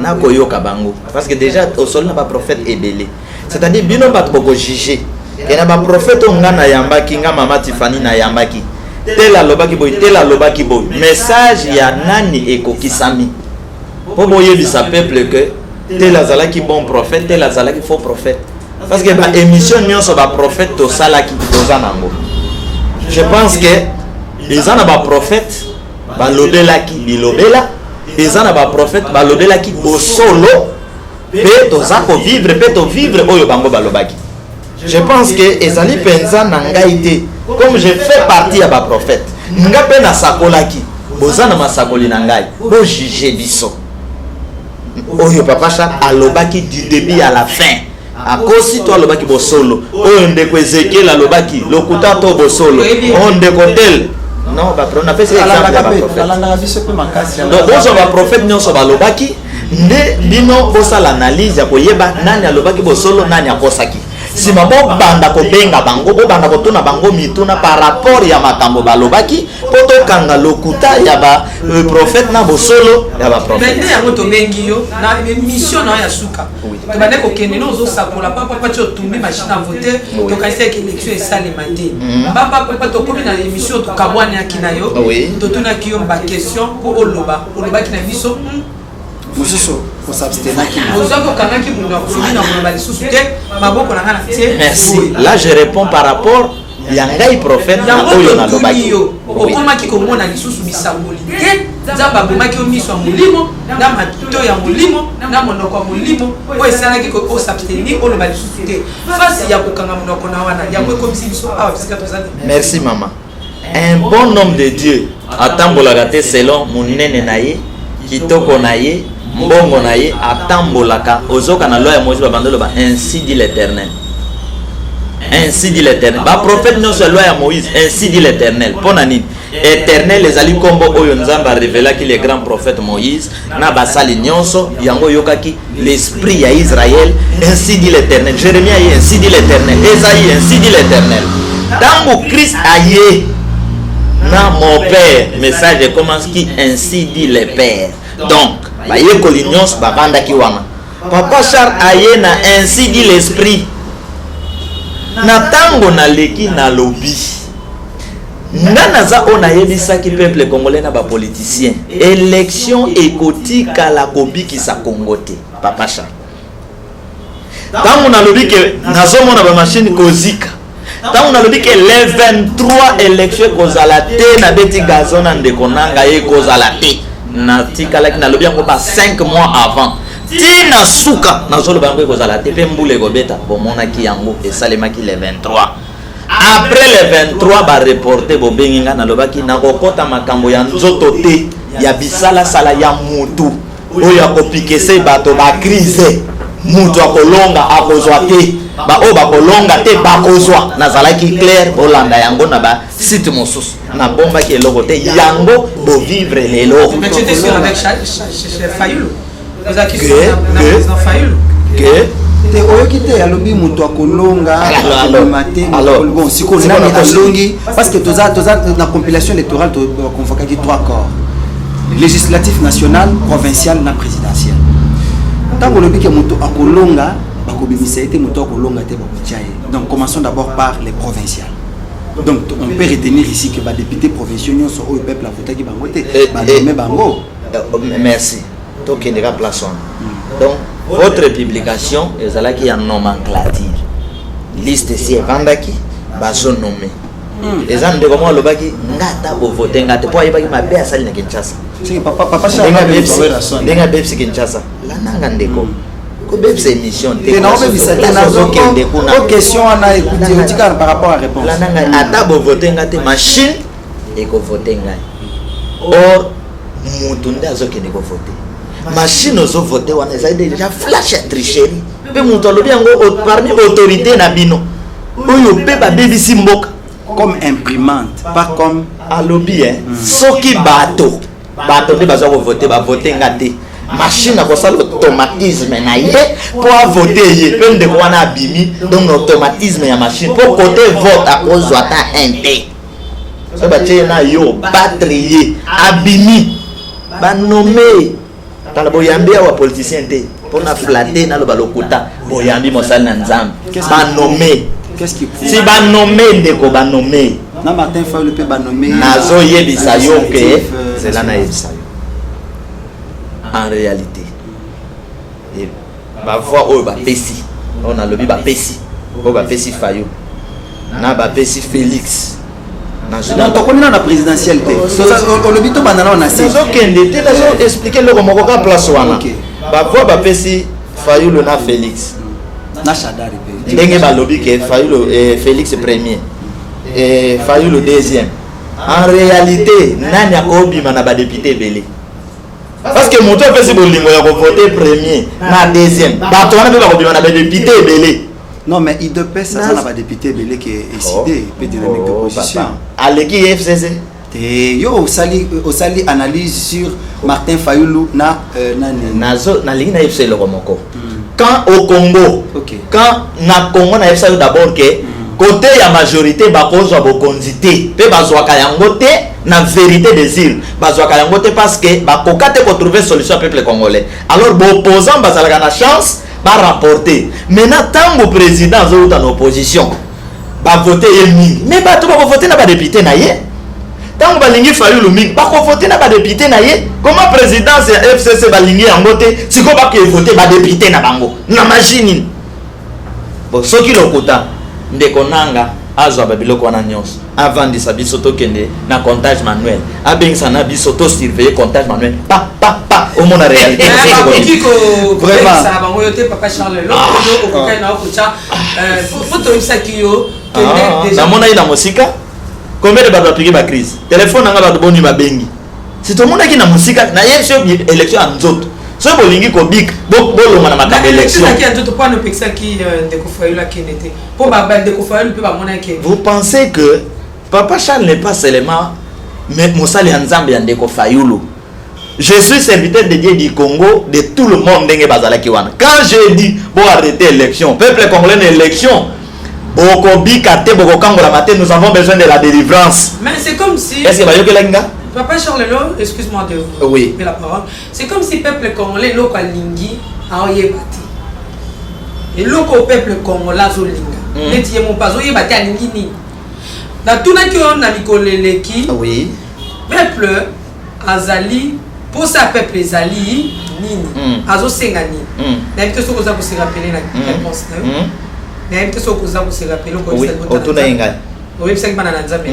S2: na koyoka bango, parce que déjà osoli na baprophète ebele. C'est-à-dire bino bato bokojuge ke na baprophète oyo nga nayambaki, nga mama Tifani nayambaki, tel alobaki boye, tel alobaki boye, message ya nani ekokisami, mpo boyebisa peuple que tel azalaki bon prophète, tel azalaki faux prophète. Parce que baémission nyonso baprophète tosalaki, toza nango. Je pense que eza na baprophète balobelaki bilobela, eza na baprophète balobelaki bosolo, mpe toza kovivre mpe tovivre oyo bango balobaki. Je pense que ezali mpenza na ngai te, comme je fais partie ya baprophète, nga mpe nasakolaki, boza na masakoli na ngai, bojuge biso. Oyo papa Charles alobaki du début à la fin, akosi to alobaki bosolo? Oyo ndeko Ezekiel alobaki, lokuta to bosolo? Oyo ndeko tel, non, napesi exemple ya baprophète.
S1: Alandaka biso mpe makasi.
S2: Donc bozwa baprophète nyonso balobaki, nde bino bosala analyse ya koyeba nani alobaki bosolo, nani akosaki. Nsima bobanda kobenga bango, bobanda kotuna bango mituna par rapport ya makambo balobaki, mpo tokanga lokuta ya ba euh, prophète na bosolo ya ba prophète.
S3: Nde yango tobengi yo na mission na yo ya suka. Tobandaki kokende no ozosakola papapa ti otumbi machine à voter, tokanisaki élection esalema te. Papapa tokomi na émission, tokabwanaki na yo, totunaki yo ba question mpo oloba, olobaki na biso
S1: Mosusu osabstenaki.
S3: Ozwaki, okangaki monoko, olobi na koloba lisusu te, maboko na ngai na tie.
S2: Merci. Là, je réponds par rapport ya ngai prophète na
S3: yango
S2: oyo
S3: totuni
S2: nalobaki.
S3: Yo okomaki komona lisusu bisangoli te. Nzambe abomaki yo miso ya molimo na mato ya molimo na monoko ya molimo oyo esalaki osabstenir, oloba lisusu te. Fasi ya kokanga monoko na wana, yango ekomisi biso awa bisika toza te.
S2: Merci mama. Un bon homme de Dieu atambolaka te selon monene na ye, kitoko na ye, mbongo na ye. Atambolaka ozoka na loi ya Moïse, babanda oloba "Ainsi dit l'Éternel, ainsi dit l'Éternel". Baprophète nyonso ya loi ya Moïse, "Ainsi dit l'Éternel". Mpo na nini? Éternel ezali nkombo oyo Nzambe arevelaki le grand prophète Moïse na basali nyonso. Yango oyokaki l'esprit ya Israël, "Ainsi dit l'Éternel". Jérémie aye, "Ainsi dit l'Éternel". Esaïe, "Ainsi dit l'Éternel". Ntango Christ aye na "Mon père", message ekomaki "Ainsi dit le Père". Donc bayekoli nyonso bavandaki wana. Papa Charles aye na "Ainsi dit l'Esprit". Na ntango naleki, nalobi nga naza oyo nayebisaki peuple congolais na bapoliticien, élection ekotikala kobikisa Congo te. Papa Charles, ntango nalobi ke nazomona bamashine kozika, ntango nalobi ke le 23 élection ekozala te, nabeti gazon na ndeko na ngai, ekozala te. Natikalaki nalobi yango ba 5 mois avant, ntina suka nazoloba yango, ekozala te mpe mbula ekobeta. Bomonaki yango esalemaki le 23. Après le 23, bareporte, bobengi nga, nalobaki nakokɔta makambo ya nzoto te, ya bisalasala ya mutu oyo akopikese bato bacrise. Mutu akolonga akozwa te, baoyo bakolonga te bakozwa. Nazalaki clair, bolanda yango na basite mosusu, nabombaki eloko te. Yango bovivre lelo.
S3: Mais tu étais sûr avec Fayulu, ozalaki
S2: Que-
S3: sûr na président Fayulu?
S2: Ke
S1: Te, oyoki te, alobi moto akolonga akobima te.
S2: Alors,
S1: bon, sikoyo
S2: sikoyo
S1: nani
S2: nakosi.
S1: alongi? Parce que toza na compilation électorale, toconvokaki trois corps: législatif national, provincial na présidentiel. Ntango olobi ke moto akolonga bakobimisa ye te, moto akolonga te bakotia ye. Donc commençons d'abord par les provinciales. Donc on peut retenir ici que badéputé provinciaux nyonso oyo peuple avotaki bango te, banome bango.
S2: Merci. Tokende ka place wana. Donc votre publication ezalaki ya nomenclature, liste esi evandaki, bazonome. Eza ndeko moko alobaki nga ata bovote nga te, mpo ayebaki mabe asali na Kinshasa.
S1: Soki papa
S2: Ndenge
S1: Charles
S2: ndenge abebisi Kinshasa, landanga ndeko, kobebisa émission te.
S1: Te, naobebisa te.
S2: Place ozokende kuna.
S1: O question wana ekuti, otikala par rapport à réponse.
S2: Landa ngai, ata bovote nga te, machine ekovote ngai. Or mutu nde azokende kovote, machine ozovote wana ezali déjà flash ya tricherie. Mpe moto alobi yango parmi autorité na bino oyo mpe babebisi mboka.
S1: Comme imprimante, pas comme
S2: Alobi eh, soki bato nde baza kovote, bavote nga te, machine akosala automatisme na ye mpo avote ye. Mpe ndeko wana abimi donc na automatisme ya machine, mpo côté vote akozwa ata un te. So batie ye na yo battre ye, abimi banome. Tala, boyambi awa politicien te mpona flatter, naloba lokuta. Boyambi mosali na Nzambe, banome.
S1: Qu'est-ce qui prouve?
S2: Si banome, ndeko, banome.
S1: Na Martin Fayulu mpe banome.
S2: Nazoyebisa yo ke
S1: zela.
S2: Zela, nayebisa yo en réalité, bavoix oyo bapesi, oyo nalobi bapesi, oyo bapesi Fayulu na bapesi Félix.
S1: Non, tokomi na présidentielle te. Olobi tobanda nao na se.
S2: Nazokende te, nazo expliquer eloko moko ka place wana. Bavoix bapesi Fayulu na Félix
S1: na Shadari mpe.
S2: Ndenge balobi ke Fayulu, Félix premier, Fayulu deuxième, en réalité nani akobima na badéputé ebele? Parce que moto apesi bolingo ya kovote premier na deuxième, bato wana mpe bakobima na badéputé ebele.
S1: Non, mais UDPS aza na badéputé ebele ke ECiDé mpe dynamique d'opposition.
S2: Aleki FCC.
S1: Te, yo osali analyse sur Martin Fayulu na nani.
S2: Nazo nalingi nayebisa eloko moko. Quand au Congo,
S1: Ok.
S2: quand na Congo nayebisa yo d'abord ke côté ya majorité bakozwa bokonzi te, mpe bazwaka yango te. Na vérité des urnes, bazwaka yango te parce que bakoka te kotrouver solution ya peuple congolais. Alors baopposant bazalaka na chance baremporter. Maintenant, ntango président azouta na opposition, bavote ye mingi, mais bato bakovote na badéputé na ye. Ntango balingi Fayulu mingi, bakovote na badéputé na ye. Comment présidence ya FCC balingi yango te, sikoyo bakevote badéputé na bango na magie nini? Bon, soki lokuta, ndeko nanga azwa babiloko wana nyonso, avandisa biso, tokende na comptage manuel, abengisa na biso, tosurveille comptage manuel, pa pa pa, omona réalité.
S3: Bakoki
S1: Vraiment.
S3: kobengisa bango yo te, papa Charles. Loko okokai na okotya po toyebisaki yo kende.
S2: Namonaki na mosika combien de bato bapiki bacrise telefone nanga, bato boni babengi. Si tomonaki na mosika, nayebi so élection ya nzoto. Soki bolingi kobika, bolonga na makambo élection.
S3: Ezalaki ya nzoto mpo wana opekisaki ndeko Fayulu akende te, mpo bandeko Fayulu mpe bamonaki.
S2: Vous pensez que papa Charles n'est pas seulement, mais mosali ya Nzambe ya ndeko Fayulu. Je suis serviteur de Dieu du Congo, de tout le monde. Ndenge bazalaki wana, quand j'ai dit bo arrêter élection, peuple congolais, na élection bokobika te, bokokangolama te. Nous avons besoin de la délivrance.
S3: Mais c'est comme si
S2: Est ce que bayokelaki nga?
S3: Papa Charles Lelo, excuse-moi de vous couper la parole, c'est comme si peuple congolais, eloko alingi aoyeba te. Eloko peuple congolais azolinga, neti ye mope azoyeba te alingi nini. Natunaki oyo na mikolo eleki. Peuple azali, mposa ya peuple ezali nini? Azosenga nini? Nayebi te soki oza kose rappeler na réponse na yo. Nayebi te soki oza kose rappeler.
S2: Oui, otuna ye ngai.
S3: Oyebisaki bana na Nzambe.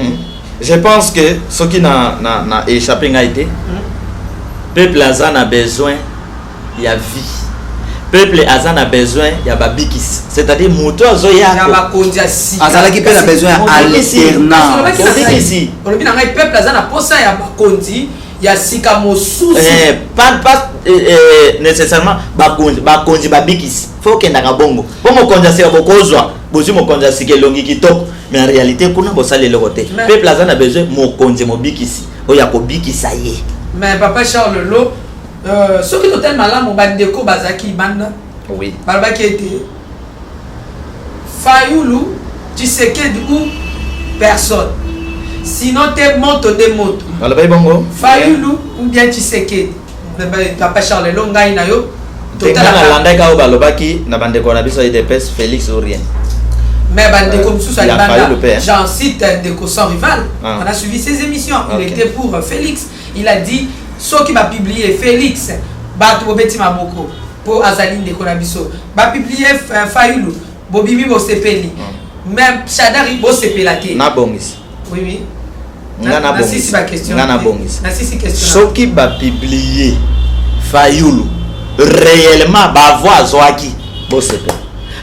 S2: Je pense que soki na échappé ngai te, peuple aza na besoin ya vie, peuple aza na besoin ya babikisi, c'est-à-dire moto azoya
S3: Ya bakonzi ya sika.
S1: Azalaki mpe na besoin ya alternance.
S2: Obikisi.
S3: Olobi na ngai peuple aza na posa ya bakonzi ya sika mosusu.
S2: Pas nécessairement bakonzi babikisi. Fo okendaka bongo mpo mokonzi ya sika, bokozwa, bozwi mokonzi ya sika, elongi kitoko, mais en réalité kuna bosali eloko te. Peuple aza na besoin mokonzi mobikisi oyo akobikisa ye.
S3: Mais papa Charles Lo, soki totali malamu, bandeko bazalaki libanda balobaki ete Fayulu, Tshisekedi ou personne, sinon te moto nde moto.
S2: Balobaki bongo.
S3: Fayulu ou bien Tshisekedi. Papa Charles Lo, ngai na yo
S2: te, nga nalandaki oyo balobaki na bandeko na biso ya UDPS, Félix ou rien.
S3: Mais bandeko mosusu
S2: ya
S3: alibanda,
S2: Fayulu mpe, hein.
S3: j'en cite ndeko Sans Rival. On a suivi ses émissions. Il était pour Félix. Il a dit soki bapublie Félix, bato bobeti maboko mpo azali ndeko na biso. Bapublie Fayulu, bobimi, bosepeli, mais Shadari, bosepela te.
S2: Nabongisa.
S3: Oui.
S2: Nga
S3: Nasisi
S2: nabongisa.
S3: baquestion.
S2: Nga nabongisa.
S3: Nasisi question.
S2: Soki bapublie Fayulu, réellement bavoix azwaki, bosepela.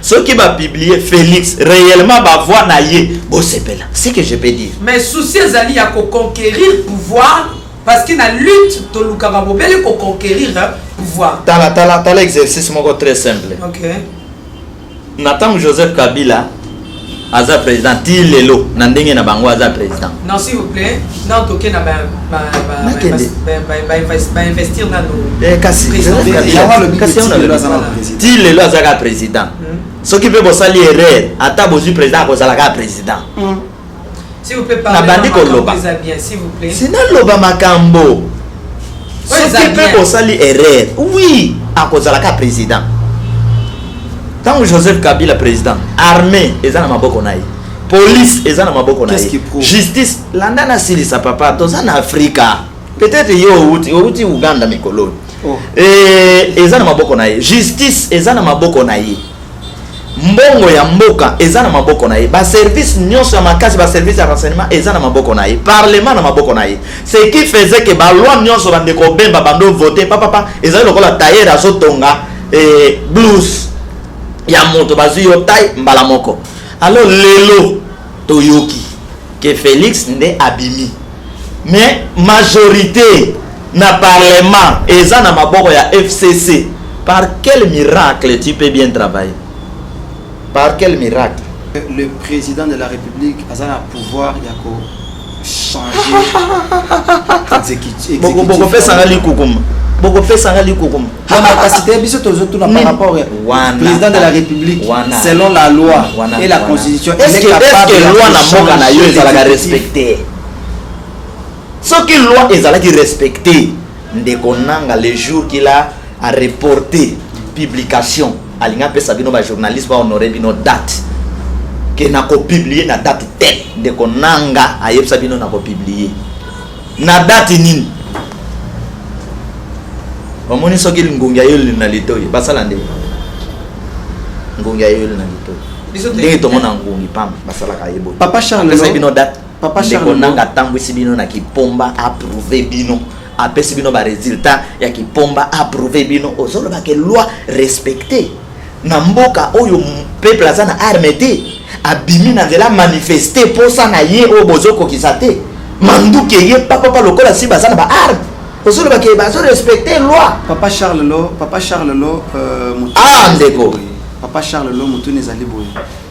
S2: Soki bapublie Félix, réellement bavoix na ye, bosepela. Ce que je peux dire.
S3: Mais souci ezali ya koconquérir pouvoir, parce que na lutte tolukaka bobele koconquérir pouvoir.
S2: Tala, tala, tala exercice moko très simple. Na ntango Joseph Kabila aza président ti lelo, na ndenge na bango aza président.
S3: Non, s'il vous plaît, non, toke na
S2: Nakende.
S3: bainvestir nano.
S2: Eh, kasi
S3: Président.
S2: Joseph Kabila,
S1: Yango alobi
S2: kasi
S1: ti
S2: yango
S1: lelo
S2: nalobi.
S1: aza na président.
S2: Ti lelo aza kaka président. Soki mpe bosali erreur, ata bozwi président, akozala kaka président.
S3: S'il vous plaît, parlez.
S2: Nabandi koloba.
S3: Eza bien, s'il vous plaît.
S2: Sinaloba makambo.
S3: Oyo eza
S2: Soki mpe
S3: bien.
S2: bosali erreur, oui, akozala kaka président. Ntango Joseph Kabila président, armée eza na maboko na ye, police eza na maboko na
S1: Qu'est-ce
S2: ye,
S1: qui prouve?
S2: justice. Landa, nasilisa papa. Toza na Afrika, peut-être ye outi Uganda mikolo.
S1: Oh.
S2: Eza na maboko na ye, justice eza na maboko na ye, mbongo ya mboka eza na maboko na ye, baservice nyonso ya makasi, baservice ya renseignement eza na maboko na ye, parlement na maboko na ye. Ce qui faisait que baloi nyonso bandeko Bemba bando vote papapa, ezali lokola tailleur azotonga blouse ya moto, bazwi yo taille mbala moko. Alors lelo toyoki ke Félix nde abimi, mais majorité na parlement eza na maboko ya FCC. Par quel miracle tu peux bien travailler? Par quel miracle?
S1: Le président de la République aza na pouvoir ya kochanger exécutif.
S2: Bokopesanga likukuma. Bokopesa nga likukuma.
S1: Non, mais kasi te, biso tozotuna par
S2: Nini?
S1: rapport ya
S2: Wana.
S1: président de la République,
S2: Wana.
S1: selon la loi
S2: Wana,
S1: et la
S2: wana.
S1: constitution,
S2: Est-ce
S1: il est
S2: que, est-ce
S1: capable
S2: que
S1: ya
S2: loi na mboka na yo
S1: kochanger
S2: ezalaka
S1: l'exécutif.
S2: respecte? Soki loi ezalaki respecte, ndeko Nanga, le jour qu'il a a reporté publication, alingi apesa bino bajournaliste, bahonore bino date ke nakopublie na date te. Ndeko Nanga ayebisa bino nakopublie na date nini? Omoni, soki ngungi ayoli na litoi, basala nde ngungi ayoli na litoi.
S3: Biso
S2: Ndenge tomona ngungi pamba, basalaka ye boye.
S1: Papa Charles
S2: Apesaki
S1: Lo-
S2: bino date.
S1: Papa
S2: Ndeko
S1: Charles Lo-
S2: Nanga atambwisi bino na kipomba, approuve bino, apesi bino baresultat ya kipomba, approuve bino. Ozoloba ke loi respecte na mboka oyo, peuple aza na arme te, abimi na nzela manifeste posa na ye oyo bozokokisa te, manduki eye papapa lokola si baza na baarme, ozoloba ke bazorespecte loi.
S1: Papa Charles Lo, Papa Charles Lo,
S2: Ah, ndeko.
S1: Papa Charles Lo, motuna ezali boye.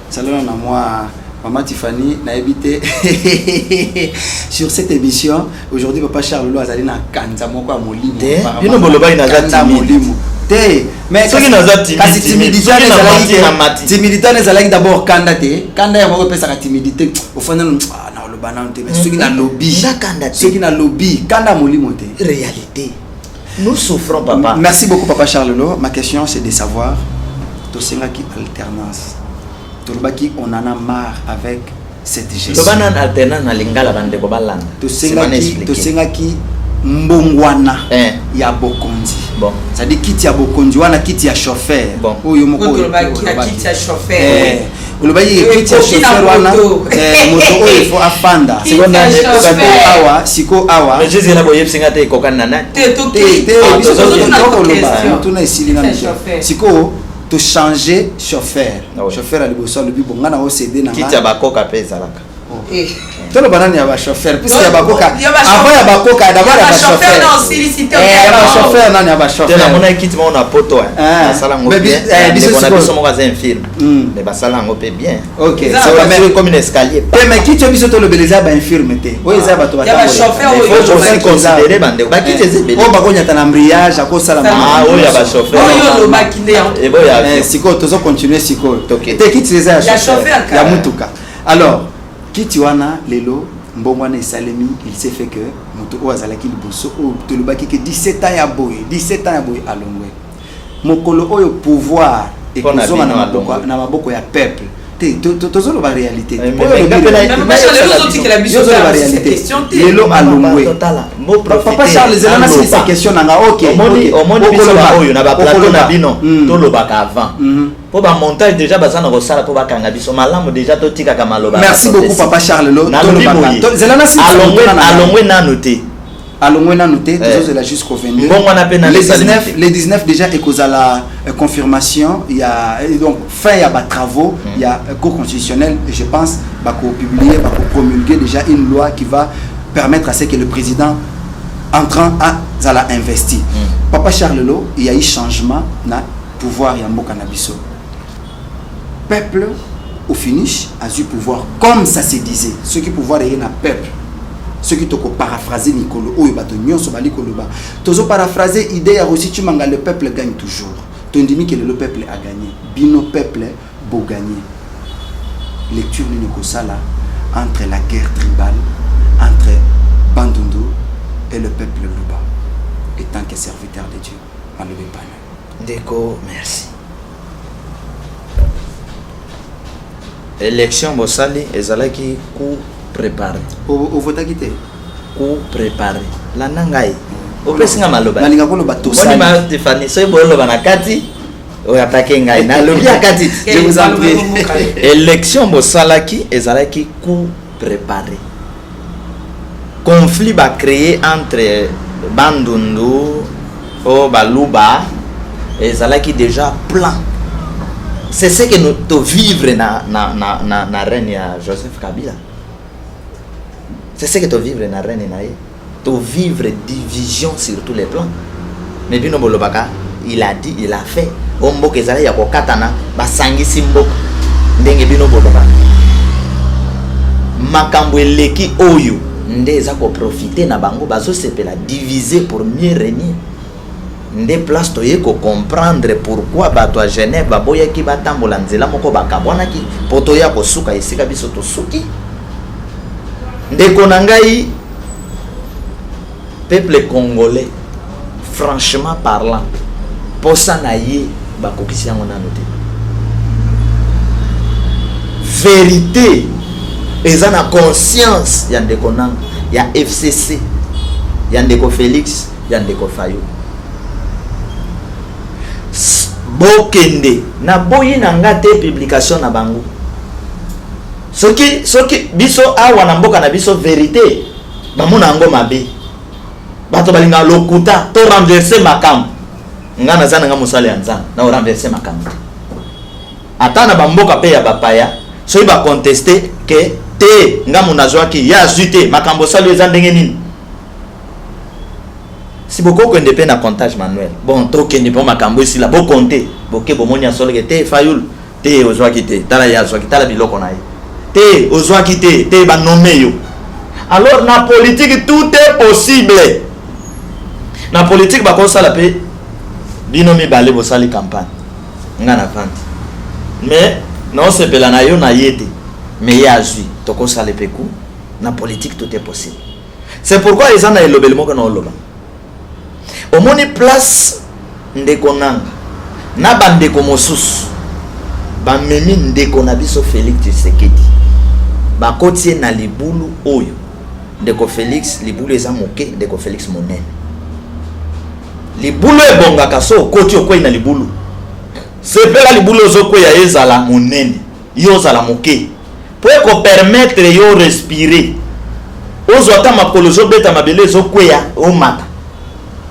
S1: Salona na mwa Maman Tiffany, nayebi te. Sur cette émission aujourd'hui, Papa Charles Lo azali na kanza moko ya molimo.
S2: Te,
S1: Apparemment,
S2: bino bolobaki naza
S1: kanda
S2: timide.
S1: molimo. Te, mais
S2: Soki naza timide,
S1: kasi
S2: timide.
S1: timidité
S2: Soki
S1: wana
S2: na
S1: ezalaki
S2: mati,
S1: te-
S2: na mati.
S1: timidité wana ezalaki d'abord kanda te. Kanda yango epesaka timidité. Ofanda nanu, ah, naloba nanu te, mais soki nalobi,
S2: Nga kanda te.
S1: soki nalobi, kanda ya molimo te.
S2: Réalité, nous souffrons, papa.
S1: Merci beaucoup, Papa Charles Lo. Ma question, c'est de savoir, tosengaki alternance. Tolobaki, on en a marre avec cette gestion.
S2: Loba nanu alternance na lingala, bandeko balanda. Sima na
S1: Tosengaki,
S2: expliquer.
S1: tosengaki mbongwana
S2: Eh.
S1: ya bokonzi.
S2: Bon.
S1: C'est-à-dire kiti ya bokonzi wana, kiti ya chauffeur.
S2: Bon.
S1: Oyo moko
S3: Oyo
S1: oyo
S3: tolobaki ya
S1: olobaki.
S3: kiti ya chauffeur.
S1: Eh, olobaki
S3: Oyo
S1: kiti ya
S3: ekoki na
S1: chauffeur wana,
S3: moto.
S1: eh, moto oyo il faut afanda.
S3: Kiti ya
S1: Siko
S3: chauffeur.
S1: awa, siko awa.
S2: Mais jésus na boyebisi nga te ekokani na nani.
S3: Te,
S1: Te,
S3: toki.
S1: te,
S2: Ah,
S1: biso
S2: tozokende.
S1: tokoloba
S3: Question.
S1: motuna esili nanu
S3: Kiti ya
S1: te.
S3: chauffeur.
S1: Sikoyo tochange chauffeur.
S2: Ah ouais.
S1: Chauffeur ya liboso alobi bo nga na ocd na
S2: Kiti
S1: nga.
S2: ya bakoka mpe ezalaka.
S3: Eh.
S1: Toloba nani ya bachauffeur, puisque ya
S3: Donc,
S1: bakoka
S3: ya ba
S1: avant ya bakoka d'abord
S3: Ya
S1: ya
S3: ba chauffeur
S1: bachauffeur.
S3: na osilisi te.
S1: Eh, ya bachauffeur nani ya
S2: Te,
S1: bachauffeur?
S2: namonaki kiti moko na poto,
S1: Ah.
S2: basala yango
S1: Mais
S2: bien.
S1: biso
S2: Ndeko na
S1: sikoyo-
S2: biso moko aza infirme, mais basala yango mpe bien.
S1: Ok.
S3: Eza
S1: Ça va, mais-
S2: comme une escalier.
S1: Te, mais kiti oyo biso tolobela eza ya bainfirme te, oyo eza ya bato
S3: Ya ba chauffeur
S1: batambola.
S3: oyo.
S2: Il faut aussi considérer bandeko bakiti eza ebele.
S1: Oyo bakonyata na embrayage akosala
S2: Ah, oyo ya bachauffeur.
S3: Oyo olobaki nde yango.
S2: Ebo ya
S1: Eh,
S2: avion.
S1: sikoyo tozocontinue sikoyo.
S2: Toke.
S1: Te, kiti eza ya
S3: Ya
S1: chauffeur
S3: chauffeur
S1: ya
S3: kaka.
S1: mutuka. Alors kiti wana lelo mbongo wana esalemi, il s'est fait que moto oyo azalaki liboso, oyo tolobaki ke 17 ans ya boye, 17 ans ya boye, alongwe. Mokolo oyo pouvoir
S2: Mpo na
S1: ekozonga na
S2: bino
S1: maboko,
S2: alongwe.
S1: na maboko ya peuple te, tozoloba réalité.
S2: Eh,
S1: Oyo
S2: mais
S1: olobi
S2: nga mpe na-
S1: réalité.
S3: Mais Papa Charles, lelo ozotikela biso
S1: Yo ozoloba
S3: kaka cette
S1: réalité.
S3: question te.
S1: Lelo alongwe.
S2: Totala, mbo
S1: Papa
S2: profiter,
S1: Charles, zela nasilisa
S2: naloba.
S1: question na nga. Ok,
S2: Omoni,
S1: ok.
S2: omoni biso
S1: Okoloba.
S2: baoyo na baplateau na
S1: Okoloba.
S2: bino, tolobaka avant mpo bamontage déjà baza na kosala mpo bakanga biso malamu. Déjà totikaka maloba.
S1: Merci
S2: bato
S1: beaucoup,
S2: te.
S1: Papa Charles Lo.
S2: Nalobi
S1: Tolobaka.
S2: boye.
S1: Zela nasilisa motuna na nga.
S2: Alongwe nanu te.
S1: Alongwe nanu te.
S2: Eh.
S1: Tozozela jusqu'au 22.
S2: Mbongo wana mpe nanu
S1: Le
S2: esalemi
S1: 19,
S2: te.
S1: le 19 déjà ekozala confirmation ya donc fin ya batravaux ya cour constitutionnelle. Je pense bakopublier, bakopromulguer déjà une loi qui va permettre à ce que le président entrant azala investi. Papa Charles Lo, il y a eu changement na pouvoir ya mboka na biso. Peuple au finish azwi pouvoir comme ça se disait, soki pouvoir eye na peuple. Soki tokoparaphrase mikolo oyo bato nyonso bali koloba, tozoparaphrase idée ya Rossy Tshimanga, le peuple gagne toujours. Tondimi ke lelo peuple a gagné, bino peuple bogagné. Lecture nini kosala entre la guerre tribale entre Bandundu et le peuple Luba, en tant que serviteur de Dieu? Malobi pana.
S2: Ndeko, merci. Élection bosali ezalaki coup préparé.
S1: Ovotaki te.
S2: Coup préparé. Landa ngai, opesi nga maloba.
S1: Nalinga koloba tosali.
S2: Boni ma Tiffany, soki boloba na kati oyo atake ngai, nalobi ya kati.
S1: Je vous en prie.
S2: Élection bosalaki ezalaki coup préparé. Conflit bacréé entre Bandundu o Baluba ezalaki déjà plan. C'est ce que nous tovivre na règne ya Joseph Kabila. C'est ce que tovivre na règne na ye. Tovivre division sur tous les plans. Mais bino bolobaka il a dit, il a fait. O mboka ezali ya kokatana, basangisi mboka. Ndenge bino bolobaka, makambo eleki oyo nde eza koprofite na bango, bazosepela diviser pour mieux régner. Nde place toye ko comprendre pourquoi bato ya Genève baboyaki batambola nzela moko, bakabwanaki mpo toya kosuka esika biso tosuki. Ndeko na ngai, peuple congolais, franchement parlant, posa na ye bakokisi yango nano te. Verite eza na conscience ya ndeko nanga ya FCC, ya ndeko Felix, ya ndeko Fayulu. Bokende, naboyi na nga te publication na bango. Soki biso awa na mboka na biso verite bamona yango mabe, bato balingaka lokuta to renverser makambo. Nga naza na nga mosali ya Nzambe, na renverser makambo te. Ata na bamboka pe ya bapaya, soki ba contester ke te nga moto nazwaki, ye azwi te, makambo osali eza ndenge nini? Si bokokende pe na comptage manuel, bon tokende po makambo esila, bokonte, boke bomoni ya solo ke te Fayulu te ozwaki te, tala ye azwaki, tala biloko na ye te ozwaki te, te ba nomme yo. Alors na politique tout est possible. Na politique bakosala pe bino mibale bosali campagne, nga na vandi mais naosepela na yo na ye te, mais ye azwi, tokosala pe coup. Na politique tout est possible. C'est pourquoi eza na elobeli moko na oloba. Omoni place ndeko nanga na bandeko mosusu bamemi ndeko na biso Félix Tshisekedi, bakoti ye na libulu oyo ndeko Félix, libulu eza moke, ndeko Félix monene. Libulu ebongaka so okoti okwei na libulu, sepela libulu ozokweya ezala monene, yo ozala moke po ekopermettre yo respirer, ozwa ata makolo ezobeta mabele ezokweya omata.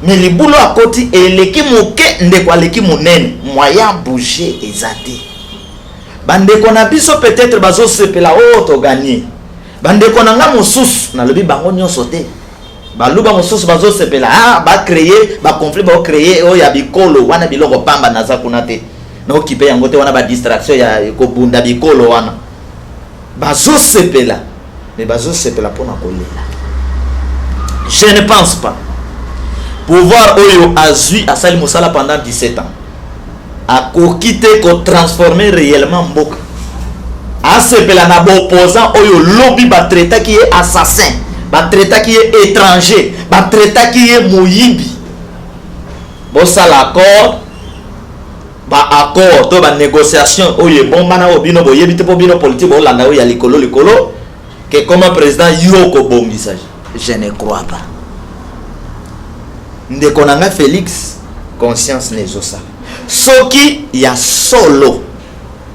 S2: Mais libulu akoti eleki moke, ndeko aleki monene, moyen bouger eza te. Bandeko na biso peut-être bazosepela oh to gagner. Bandeko na nga mosusu, nalobi bango nyonso te, baluba mosusu bazosepela ah ba créer ba conflit, ba créer oyo ya bikolo wana, biloko pamba, naza kuna te, naokipe yango te, wana ba distraction ya kobunda bikolo wana. Bazosepela, mais bazosepela mpona kolela. Je ne pense pas pouvoir oyo azwi asali mosala pendant 17 ans akoki te kotransformer réellement mboka. Asepela na baopposant oyo lobi batraitaki ye assassin, batraitaki ye étranger, batraitaki ye moyibi. Bosala accord, ba accord to ba négociation oyo ebombana oyo bino boyebi te, mpo bino politique bolanda oyo ya likolo likolo ke comme président yo kobongisa. Je ne crois pas. Ndeko na nga Félix, conscience na ezosala soki ya solo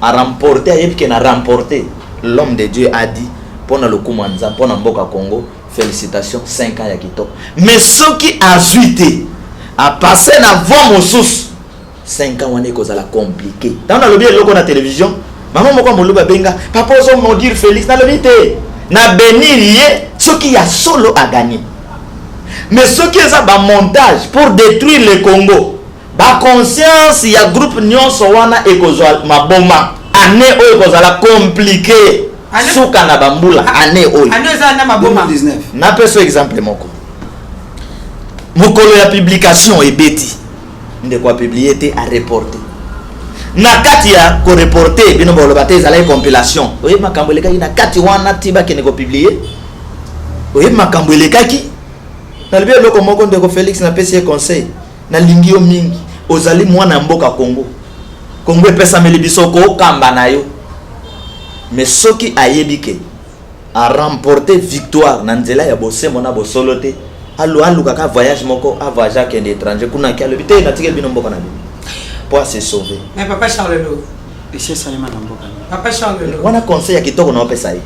S2: a remporter, ayebi ke na remporter. L'homme de Dieu a dit mpona lokumu ya Nzambe, mpona mboka Congo, félicitations, 5 ans ya kitoko. Mais soki azwi te, apasse na voie mosusu, 5 ans wana ekozala compliqué. Ntango nalobi eloko na télévision, mama moko ya moluba abenga, papa ozo maudire Félix. Nalobi te, na bénir ye soki ya solo agagné. Mais soki eza bamontage pour détruire le Congo, baconscience ya groupe nyonso wana ekozwa maboma. Année oyo ekozala compliqué, suka na bambula année oyo.
S3: Année eza na maboma.
S1: 2019.
S2: Napesa exemple moko, mokolo ya publication ebeti, ndeko apublie te, areporte. Na kati ya koreporte, bino boloba te ezalaki compilation. Oyebi makambo elekaki na kati wana ti bakende kopublie? Oyebi makambo elekaki? Nalobi eloko moko, ndeko Félix, napesi ye conseil: nalingi yo mingi, ozali mwana ya mboka Congo, Congo epesameli biso kokamba na yo. Mais soki ayebi ke aremporte victoire na nzela ya bosembo na bosolo te, alukaka voyage moko, avoyage, akende étranger kuna, ake alobi te natikeli bino mboka na bino po ase sauver.
S3: Mais papa Charles Lo,
S1: Esi esalema na mboka.
S3: Papa Charles Lo,
S2: Wana conseil ya kitoko na opesa ye.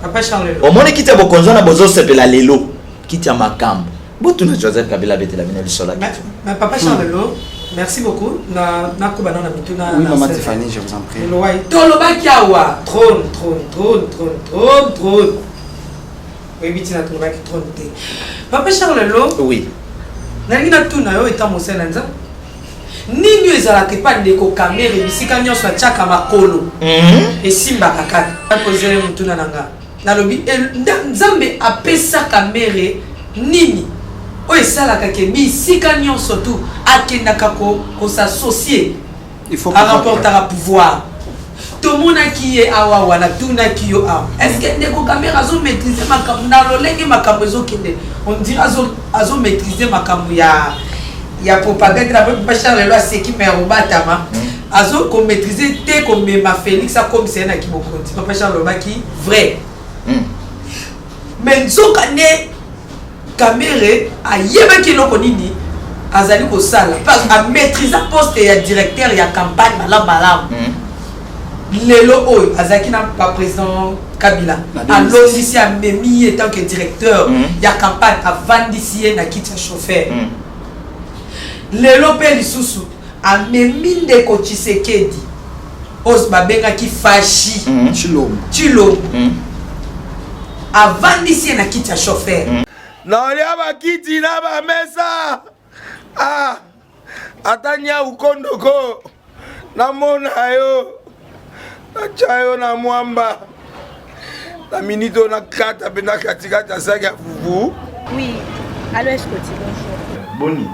S3: Papa Charles Lo.
S2: Omoni kiti ya bokonzi wana bozosepela lelo, kiti ya makambo, botuna Joseph Kabila abetela bino lisolo ya kiti.
S3: Mais papa Charles Lo, merci beaucoup. Na nakoba na mituna.
S1: Oui,
S3: na
S1: maman
S3: sele.
S1: Tiffany, je vous en prie.
S3: Lowai. Tolobaki awa trône, trône, trône, trône, trône, trône. Oyebi ntina tolobaki trône te, papa Charles Lo?
S2: Oui.
S3: Nalingi natuna yo, eta mosali na Nzambe, nini oyo ezalaka epa ndeko Kamere, bisika nyonso atiaka makolo esimbaka kaka? Nakozele motuna na nga, nalobi Nzambe apesa Kamere nini? Oyo esalaka ke bisika nyonso tu akendaka ko ko s'associer aremportaka pouvoir. Tomonaki ye awa wana tunaki yo awa est ce que ndeko Kamerhe azo maîtriser makambo na lolenge makambo ezokende on dirait azo azo maîtriser makambo ya ya propagande na papa Charles lelo aseki mais obatama azo ko maîtriser te komema Felix akomisa ye na kibokonzi. Papa Charles alobaki vrai mais nzoka nde Kamerhe ayebaki eloko nini azali kosala mpe a maitrisa poste ya directeur ya campagne malamu malamu. Lelo oyo azalaki na pa president Kabila alongisi amemi ye tant que directeur ya campagne, avandisi ye na kiti ya chauffeur. Lelo mpe lisusu amemi ndeko Tshisekedi oyo babengaki Fashi
S1: Tshilombo,
S3: Tshilombo avandisi ye na kiti ya chauffeur.
S9: Nalia bakiti na bamesa ah, ata nyau kondoko namona yo natya yo na mwamba na minute oyo nakata mpenza katikati ya saki ya fufu.
S10: Oui, allo Escoti, bonjour.
S11: Boni.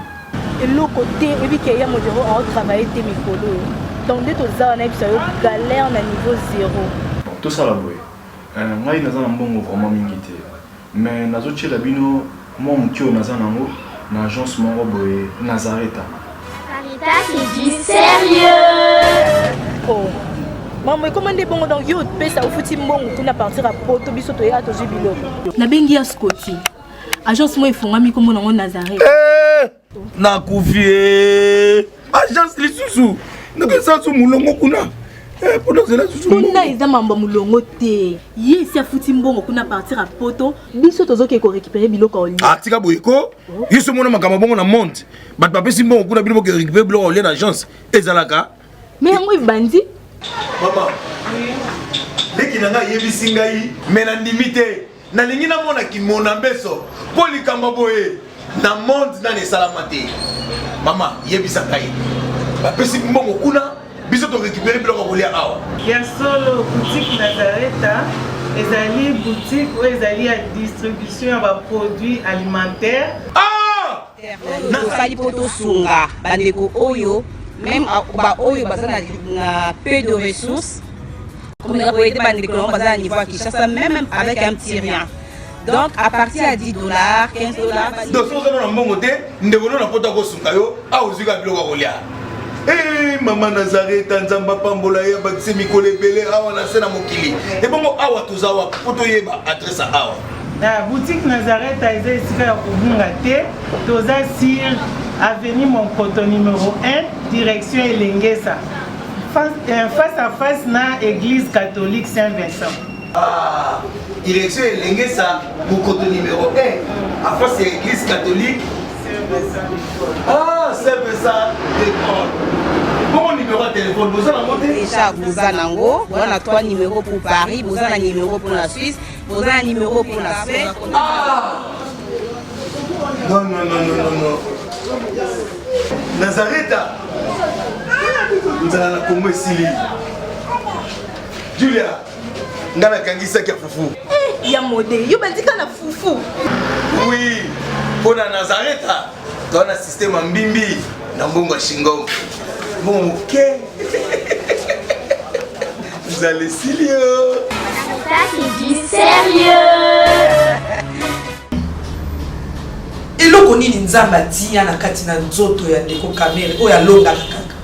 S10: Eloko te, oyebi ke ya Modero ao travailler te mikolo oyo. Donc nde toza wana yebisa yo galère na niveau zero.
S11: Bon, tosala boye. Euh, ngai naza na mbongo vraiment mingi te. Mais nazo tiela bino mwa moke oyo naza nango na agence moko boye Nazareta.
S10: Sarita c'est du sérieux. Oh. Maman ekoma nde bongo donc yo opesa ofuti mbongo kuna partir ya poto biso toya tozwi biloko. Nabengi ya Scotty. Agence moko efongwami nkombo nango Nazareth.
S9: Eh, nakufi eh. Agence lisusu nakesa su molongo kuna eh, mpo nazela susu
S10: kuna eza mambo ya molongo te ye esi afuti mbongo kuna partir ya poto biso tozoke korécupere biloko ya olia
S9: ah, tika boye ko yo so omona makambo bongo na monde bato bapesi mbongo kuna bino boke récupere biloko ya olia na agence ezalaka
S10: me yango ebandi
S9: mama leki na ngai ayebisi ngai me nandimi te Nalingi namona kimona mbeso mpo likambo boye na monde nani esalama te. Mama yebisa ngai, bapesi mbongo kuna, biso to récupérer biloko ya kolia awa.
S12: Ya solo, boutique Nazareta ezali boutique oyo ezali ya distribution ya ba produits alimentaires.
S9: Ah!
S13: Tosali mpo tosunga bandeko oyo meme baoyo baza na peu de ressources komeka koyede bandeko nango baza na niveau ya Kinshasa meme avec un petit rien. Donc à partir ya 10 dollars, 15 dollars.
S9: Donc soki oza na mbongo te, ndeko no na poto akosunga yo, awa ozwi kaka biloko ya kolia. Hey, eh, mama Nazareta, Nzambe apambola ye, abakisi mikolo ebele awa na se na mokili. Ebongo awa toza wapi mpo toyeba adresse ya awa?
S12: Na boutique Nazareta eza esika ya kobunga te, toza sur avenue Monkoto numero 1 direction Elengesa face, euh, face à face na église catholique Saint Vincent.
S9: Ah, direction Elengesa Monkoto numéro 1 à face ya église catholique
S12: Saint Vincent de Paul.
S9: Ah, Saint Vincent de Paul. Bongo numéro ya téléphone boza nango te?
S13: Déjà boza nango, boza na 3 numéros pour Paris, boza na numéro pour la Suisse, boza na numéro pour la Suède.
S9: Ah! Non, non, non, non, non, non. Nazareta nzala na Congo esili. Julia, nga nakangi saki ya fufu.
S10: Eh, ya mode, yo bandika na fufu.
S9: Oui, mpo na Nazareta toza na système ya mbimbi na mbongo ya shingom. Mbongo moke. Nzala esili yo.
S4: Ça c'est du sérieux.
S3: Eloko nini Nzambe atiya na kati na nzoto ya ndeko Kamerhe oyo alongaka kaka?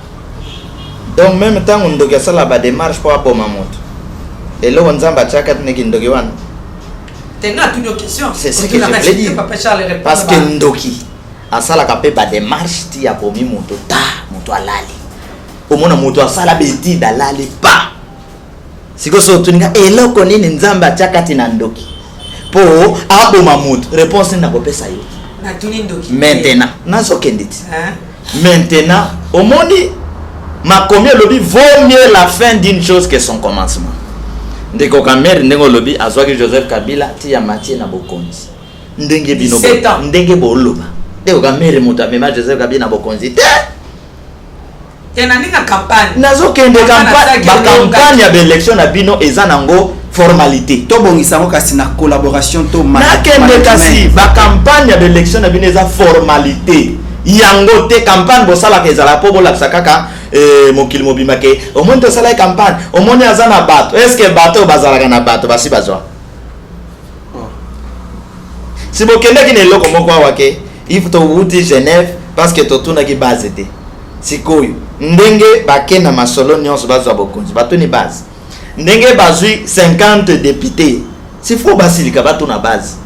S2: Donc meme ntango ndoki asala ba démarche mpo aboma moto, eloko Nzambe atiaka te nde kindoki wana.
S3: Te nga atuni yo question.
S2: C'est ce que je voulais dire.
S3: Papa Charles répond.
S2: Parce que ndoki asalaka mpe ba démarche ti abomi moto ta moto alali. Omona moto asala betide alali pa. Sikoyo soki otuni nga eloko nini Nzambe atia kati na ndoki mpo aboma moto, réponse nini nakopesa yo?
S3: Natuni ndoki.
S2: Maintenant nazokende ti. Maintenant omoni makomi elobi vaut mieux la fin d'une chose que son commencement. Ndeko Kamerhe ndenge olobi azwaki Joseph Kabila ti ya matie na bokonzi. Ndenge bino ndenge boloba. Ndeko Kamerhe moto amema Joseph Kabila na bokonzi te.
S3: Te na ndenge ya campagne.
S2: Nazokende campagne, ba campagne ya ba election na bino eza nango. Formalité.
S1: Tobongisa yango kasi na collaboration to
S2: Nakende kasi bacampagne ya baélection na bino eza formalité yango te. Campagne bosalaka ezalaka mpo bolakisa kaka mokili mobimba ke omoni tosalaki campagne, omoni aza na bato. Est ce que bato oyo bazalaka na bato basi bazwa? Si bokendaki na eloko moko awa ke if towuti Genève parce que totunaki base te. Sikoyo ndenge bake na masolo nyonso, bazwa bokonzi, batuni base. Ndenge bazwi 50 député, s'il faut basilika, batuna base.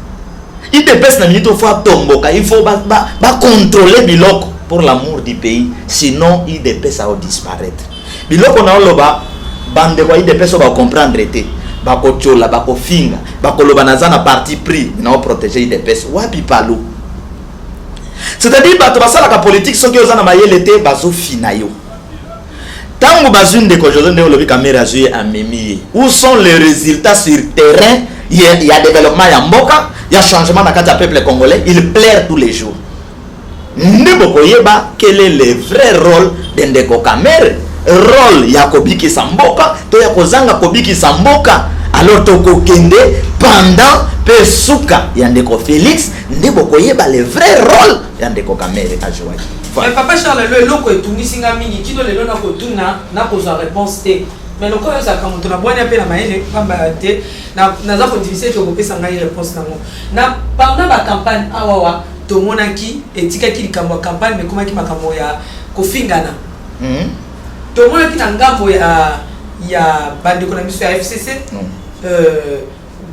S2: UDPS na minute faut atomboka, il faut bacontrôler ba, ba biloko pour l'amour du pays, sinon UDPS disparaître. Biloko na oloba, bandeko ya UDPS oyo bacomprendre te, bakotiola, bakofinga, bakoloba naza na parti pris na oprotéger UDPS. Wapi palu? C'est-à-dire bato basalaka politique, soki oza na mayele te, bazofina yo. Ntango bazwi ndeko José, ndenge olobi, Kamerhe azwi ye, amemi ye, où sont les résultats sur terrain ya développement ya mboka, ya changement na kati ya peuple congolais? Il pleure tous les jours. Nde bokoyeba quel est le vrai rôle de ndeko Kamerhe, rôle ya kobikisa mboka to ya kozanga kobikisa mboka. Alors tokokende pendant mpe suka ya ndeko Félix, nde bokoyeba le vrai rôle ya ndeko Kamerhe ajouaki.
S3: Mais papa Charles, lelo eloko etungisi nga mingi, kino lelo nakotuna, nakozwa réponse te. Mais lokola ozalaka moto na bwania mpe na mayele pamba te, naza kondimisa ete okopesa ngai réponse nango. Na pendant bacampagne awawa, tomonaki etikaki likambo ya campagne, mais ekomaki makambo ya kofingana. Tomonaki na ngambo ya bandeko na biso ya FCC,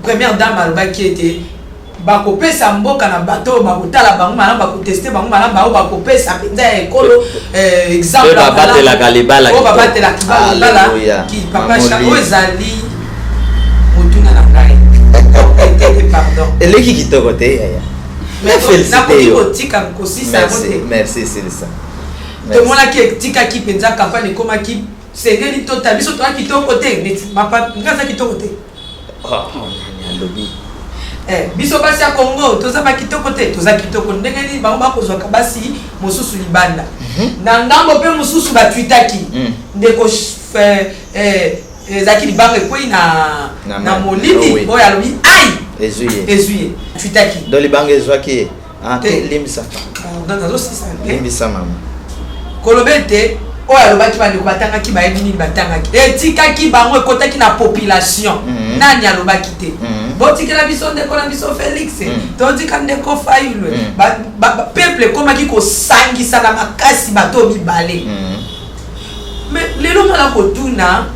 S3: première dame alobaki ete bakopesa mboka na bato oyo bakotala bango malamu, bakoteste bango malamu, bao bakopesa mpenza ya ekolo exemple.
S2: Babatelaka libala.
S3: Oyo babatelaka libala. Papa, oyo ezali motuna na ngai, pardon.
S2: Eleki kitoko te, yaya.
S3: Nakoki kotika kosisa yango te.
S2: Merci, silisa.
S3: Tomonaki etikaki mpenza campagne, ekomaki sengeli tota biso toya kitoko te. Neti nga aza kitoko te.
S2: Alobi.
S3: Biso basi ya Congo toza bakitoko te. Toza kitoko ndenge nini? Bango bakozwaka basi mosusu libanda. Na ngambo mpe mosusu batwitaki ndeko ezalaki libanga ekwei na molili, oyo alobi ai.
S2: Ezwi ye.
S3: Ezwi ye, twitaki.
S2: Do libanga ezwaki ye te, limbisa.
S3: Nazosisa.
S2: Limbisa, mama.
S3: Koloba ete oyo alobaki, bandeko batangaki, bayebi nini batangaki, etikaki bango, ekotaki na population. Nani alobaki te? Botikela biso ndeko na biso Félix, totika ndeko Fayulu. Peuple ekomaki kosangisa na makasi bato mibale. Mais lelo nga na kotuna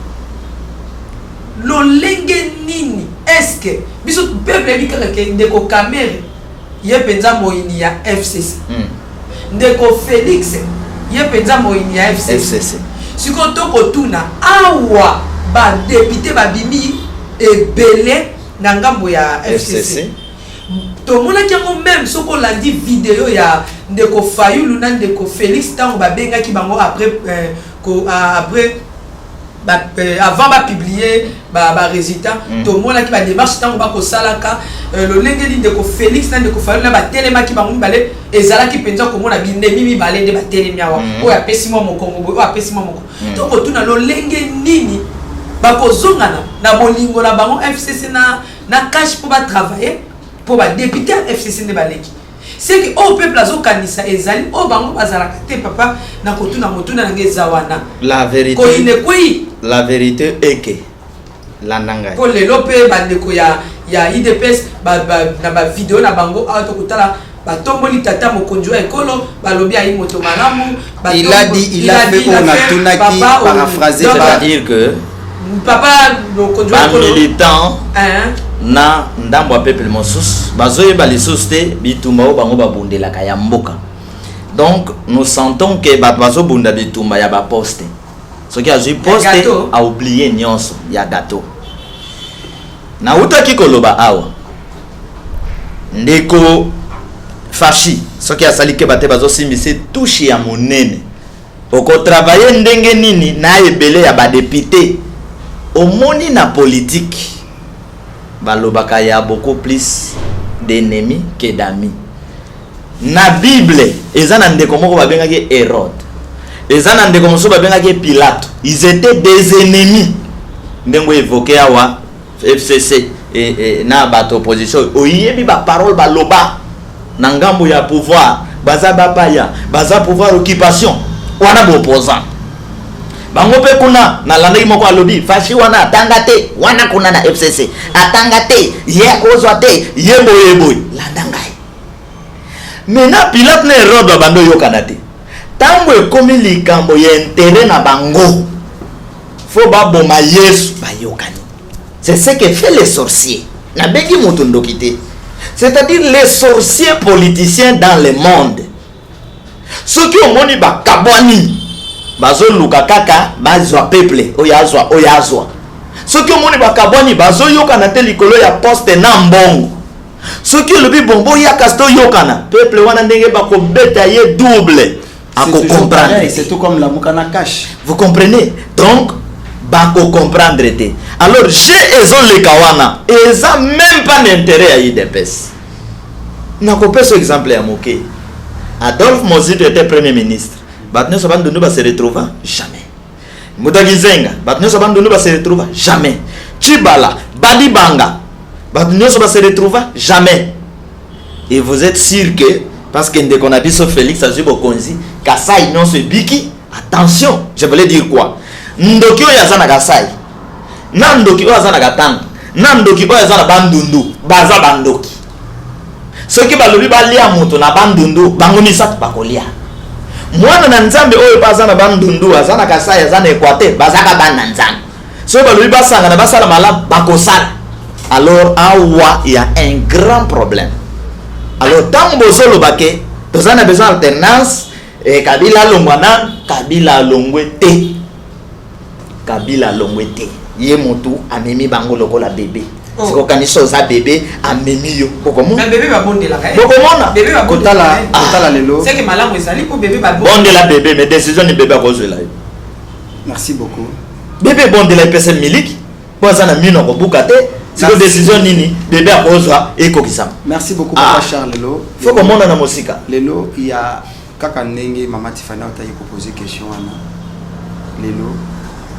S3: lolenge nini? Est-ce biso peuple yebi kaka ke ndeko Kamerhe ye mpenza moyini ya FCC, ndeko Félix ye mpenza moyini ya FCC?
S2: FCC.
S3: Sikoyo tokotuna awa, badéputé babimi ebele na ngambo ya FCC.
S2: FCC.
S3: Tomonaki yango même soki olandi video ya ndeko Fayulu na ndeko Félix, ntango babengaki bango après, après avant bapublier barésultat, tomonaki badémarche ntango bakosalaka, lolenge nini ndeko Félix na ndeko Fayulu na batelemaki bango mibale. Ezalaki mpenza komona bindemi mibale nde batelemi awa, oyo apesi mwa mokongo boye, oyo apesi mwa mokongo. Tokotuna lolenge nini bakozongana na bolingo na bango, FCC na CACH, mpo batravaille, mpo badéputé ya FCC nde baleki. Seke oyo peuple azokanisa ezali oyo bango bazalaka te. Papa, na kotuna motuna na ngai eza wana.
S2: La vérité.
S3: Koyina ekwei.
S2: La vérité est que landa ngai.
S3: Mpo lelo mpe bandeko ya UDPS na bavideo na bango awa, tokotala batomboli tata mokonzi wa ekolo, balobi ayi moto malamu.
S1: Il a dit, il a fait, oyo natunaki, paraphrasé.
S2: C'est-à-dire que
S3: papa mokonzi wa ekolo
S2: bamilitant na ndambo ya peuple mosusu bazoyeba lisusu te bitumba oyo bango babundelaka ya mboka. Donc nous sentons que bato bazobunda bitumba ya baposte. Soki azwi poste,
S3: gâteau.
S2: Aoublie nyonso ya gâteau. Nautaki koloba awa, ndeko Fashi soki asali keba te, bazosimbisa touche ya monene. Okotravaille ndenge nini na ebele ya badéputé? Omoni, na politike balobaka ya beaucoup plus d'ennemis que d'amis. Na Bible eza na ndeko moko babengaki Hérode, eza na ndeko mosusu babengaki Pilato. Ils étaient des ennemis. Ndenge évoqué awa. FCC e, e, na bato opposition, oyebi baparole baloba na ngambo ya pouvoir, baza bapaya, baza pouvoir occupation wana, baopposant bango mpe kuna. Nalandaki moko alobi Fatshi wana atanga te, wana kuna na FCC atanga te, ye akozwa te, ye boye boye. Landa ngai maintenant, Pilate na Herode babandi oyokana te. Ntango ekomi likambo ya intérêt na bango, fo baboma Yesu, bayokani. C'est ce que fait les sorciers. Nabengi moto ndoki te, c'est-à-dire les sorciers politiciens dans le monde. Soki omoni bakabwani, bazoluka kaka bazwa peuple oyo azwa, oyo azwa. Soki omoni bakabwani, bazoyokana te likolo ya poste na mbongo. Soki olobi bon, boyaka toyokana, peuple wana ndenge bakobeta ye double, akocomprendre.
S1: C'est tout comme Lamuka na CACH.
S2: Vous comprenez? Donc bakocomprendre te. Alors jeu ezoleka wana eza même pas na intérêt ya UDPS. Nakopesa exemple ya moke. Adolphe Muzito était premier ministre, bato nyonso Bandundu base retrouva jamais. Mutaki Zenga, bato nyonso Bandundu base retrouva jamais. Tshibala, Badibanga, bato nyonso base retrouva jamais. Et vous êtes sûr que parce que ndeko na biso Félix azwi bokonzi, Kasai nyonso ebiki? Attention, je voulais dire quoi? Ndoki oyo aza na Kasai na ndoki oyo aza na Katanga na ndoki oyo aza na Bandundu baza bandoki. Soki balobi balia moto na Bandundu, bango misato bakolia. Mwana na Nzambe oyo mpe aza na Bandundu, aza na Kasai, aza na Équateur, bazaka bana na Nzambe. Soki balobi basangana, basala malamu, bakosala. Alors awa ya un grand problème. Alors ntango bozoloba ke toza na besoin alternance, Kabila alongwa na Kabila alongwe te, Kabila alongwe te. Ye motu amemi bango lokola bébé.
S3: Oh.
S2: Sikokanisa oza bébé, amemi yo, bokomona.
S3: Mais bébé babondelaka, eh.
S2: Bokomona.
S3: Bébé
S1: Kotala
S3: babondelaka, eh.
S1: kotala lelo.
S3: C'est que malamu ezali mpo bébé
S2: bondela bébé, mais décision ni bébé akozwela yo.
S1: Merci beaucoup.
S2: Bébé bondela, epesa miliki mpo aza na mino akobuka te. Siko décision nini bébé akozwa ekokisama?
S1: Merci beaucoup,
S2: Ah.
S1: papa Charles. Lelo
S2: Faut komona na mosika.
S1: Lelo ya kaka ndenge mama Tifani aotaki kopose question wana, lelo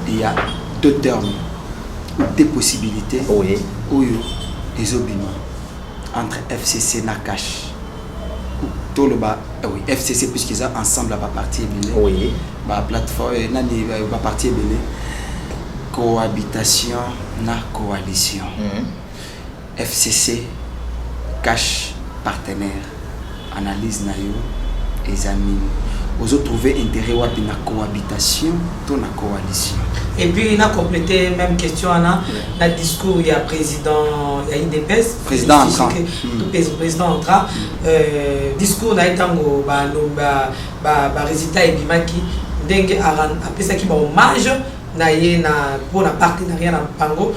S1: il y a deux termes ou deux possibilités oyo ezobima entre FCC na CACH. Toloba oui, FCC, puisque eza ensemble ya baparti ebele, baplateforme nani, baparti ebele, cohabitation na coalition. FCC, CACH partenaire, analyse na yo eza nini? Ozotrouve intérêt wapi, na cohabitation to na coalition?
S3: Et puis, on a complété même question wana na discours il y a président ya UDPS.
S1: Président entrant.
S3: Tout président entrant, discours na ye, ntango ba ba ba résultat ebimaki, ndenge apesaki ba hommage na ye na mpona partenariat na bango,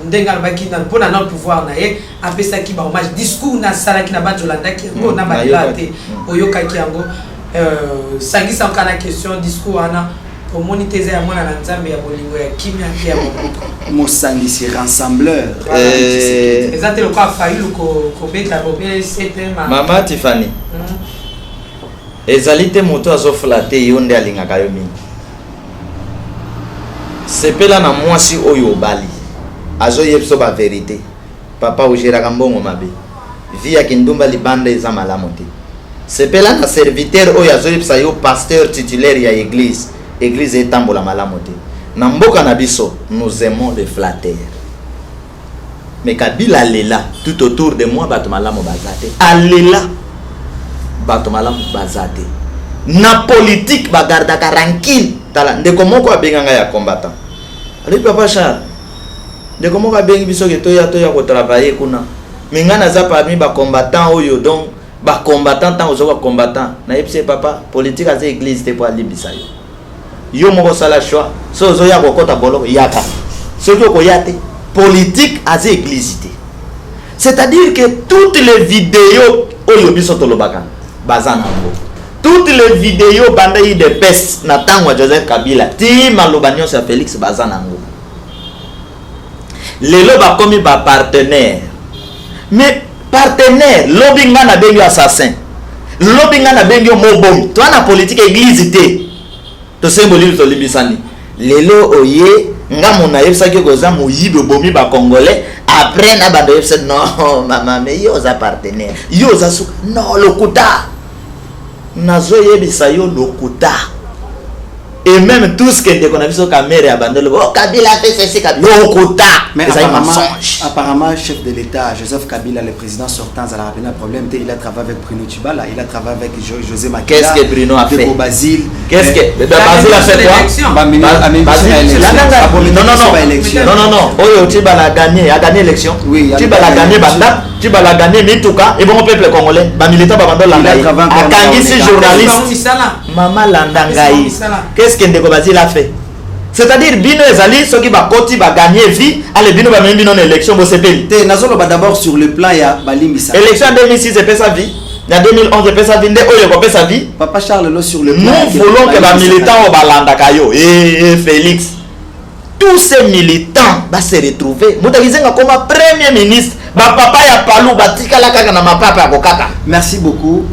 S3: ndenge alobaki mpona na pouvoir na ye, apesaki ba hommage, discours nasalaki na banzi, olandaki yango na balela
S2: Nayokaki.
S3: te, oyokaki yango. Sangisa kaka na question, discours wana omoni te eza ya mwana na Nzambe, ya bolingo, ya kimia mpe ya bomoko?
S1: Mosangisi, rassembleur.
S3: Eza te lokola Fayulu kobeta bobe setema?
S2: Mama Tiffany, ezali te moto azoflatter yo nde alingaka yo mingi. Sepela na mwasi oyo obali, azoyeba biso bavérité. Papa, ogéraka mbongo mabe, vie ya kindumba libanda eza malamu te. Sepela na serviteur oyo azoyebisa yo, pasteur titulaire ya église, église etambola malamu te na mboka na biso. Nous aimons le flatteur. Mais Kabila alela tout autour de moi bato malamu baza te, alela bato malamu baza te. Na politique bagardaka rancune. Tala ndeko moko abenga ngai ya combattant, alobi: "Papa Charles, ndeko moko abengi biso ke toya kotravailler kuna, me ngai naza parmi bacombattant oyo." Donc bacombattant, ntango ozoka combattant, nayebisi ye: "Papa, politique aza église te mpo alimbisa yo. Yo moko osala choix. So ozoya kokɔta boloko, yaka. Soki okoya te, politique aza église te." C'est-à-dire que toutes les vidéos oyo biso tolobaka, baza nango. Toutes les vidéos banda UDPS na ntango ya Joseph Kabila ti maloba nyonso ya Félix, baza nango. Lelo bakomi bapartenaire, mais partenaire, lobi nga nabengi yo assassin, lobi nga nabengi yo mobomi. Toa na politique église te. Tosemboli, tolimbisani. Lelo oye Nga mona yebisaki koza moyibi, obomi bacongolais. Après na bando yebisa non mama, mais yo oza partenaire, yo oza suka. Non, lokuta, nazoyebisa yo lokuta. Et même tout ce que ndeko na biso Kamerhe abandi oloba, oh, Kabila fait ceci, Kabila, lokuta.
S1: Mais
S2: ezali
S1: apparemment,
S2: mensonge.
S1: Apparemment, chef de l'État, Joseph Kabila, le président sortant, ça a un problème. Il a travaillé avec Bruno Tshibala, il a travaillé avec José Makila.
S2: Qu'est-ce que Bruno a fait?
S1: Ndeko Basile.
S2: Qu'est-ce que Basile a fait quoi? Basile, non, non, non, non, non, non. Oyo Tshibala a gagné, a gagné élection.
S1: Oui,
S2: Tshibala a gagné bandako, Tshibala a gagné mituka, et bon peuple congolais, ba militant ba bando landa ye. Akangisi journaliste. Mama landa ngai. Qu'est-ce que ndeko Basile a fait? C'est-à-dire bino ezali soki bakoti bagagner vie, ale bino bamemi bino na élection, bosepeli.
S1: Te, nazoloba d'abord sur le plan ya balimbisa.
S2: Élection ya 2006 epesa vie, na 2011 epesa vie, nde oyo ekopesa vie.
S1: Papa Charles, lo sur le plan
S2: Nous voulons que bamilitant oyo balandaka yo, eh, eh, Félix, tous ces militants ba se retrouver. Moto akizenga koma premier ministre, bapapa ya Palu batikala kaka na mapapa ya kokata.
S1: Merci beaucoup.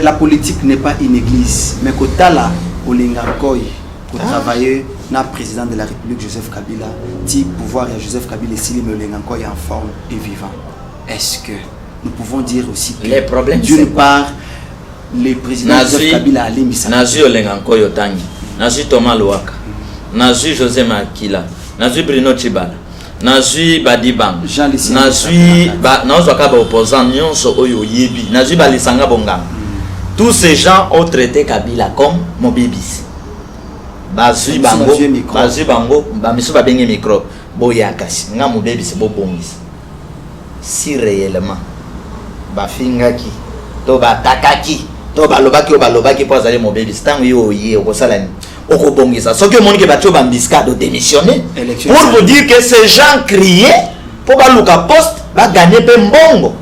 S1: La politique n'est pas une église. Mais kotala Olenga Nkoy, kotravailler na président de la République Joseph Kabila, ti pouvoir ya Joseph Kabila esili, mais Olenga Nkoy en forme et vivant. Est-ce que nous pouvons dire aussi que
S2: Les problèmes,
S1: d'une
S2: c'est quoi?
S1: part, le président Joseph Kabila alimbisa?
S2: Nazwi Olenga Nkoy otangi, nazwi Thomas Luhaka, nazwi José Makila, nazwi Bruno Tshibala, nazwi Badibanga, nazwi nazwaka baopposant nyonso oyo oyebi, nazwi balisanga bonganga. Tous ces gens ont traité Kabila comme mobebisi. Bazwi bango, bazwi bango, bamisu babengi microbe. Boya kasi nga mobebisi, bobongisa. Si réellement bafingaki to batakaki to balobaki oyo balobaki mpo azali mobebisi, ntango yo oye okosala nini? Okobongisa. Soki omoni ke batie baembuscade, odémissionner. Pour vous dire que ces gens criaient mpo baluka poste, bagagner mpe mbongo.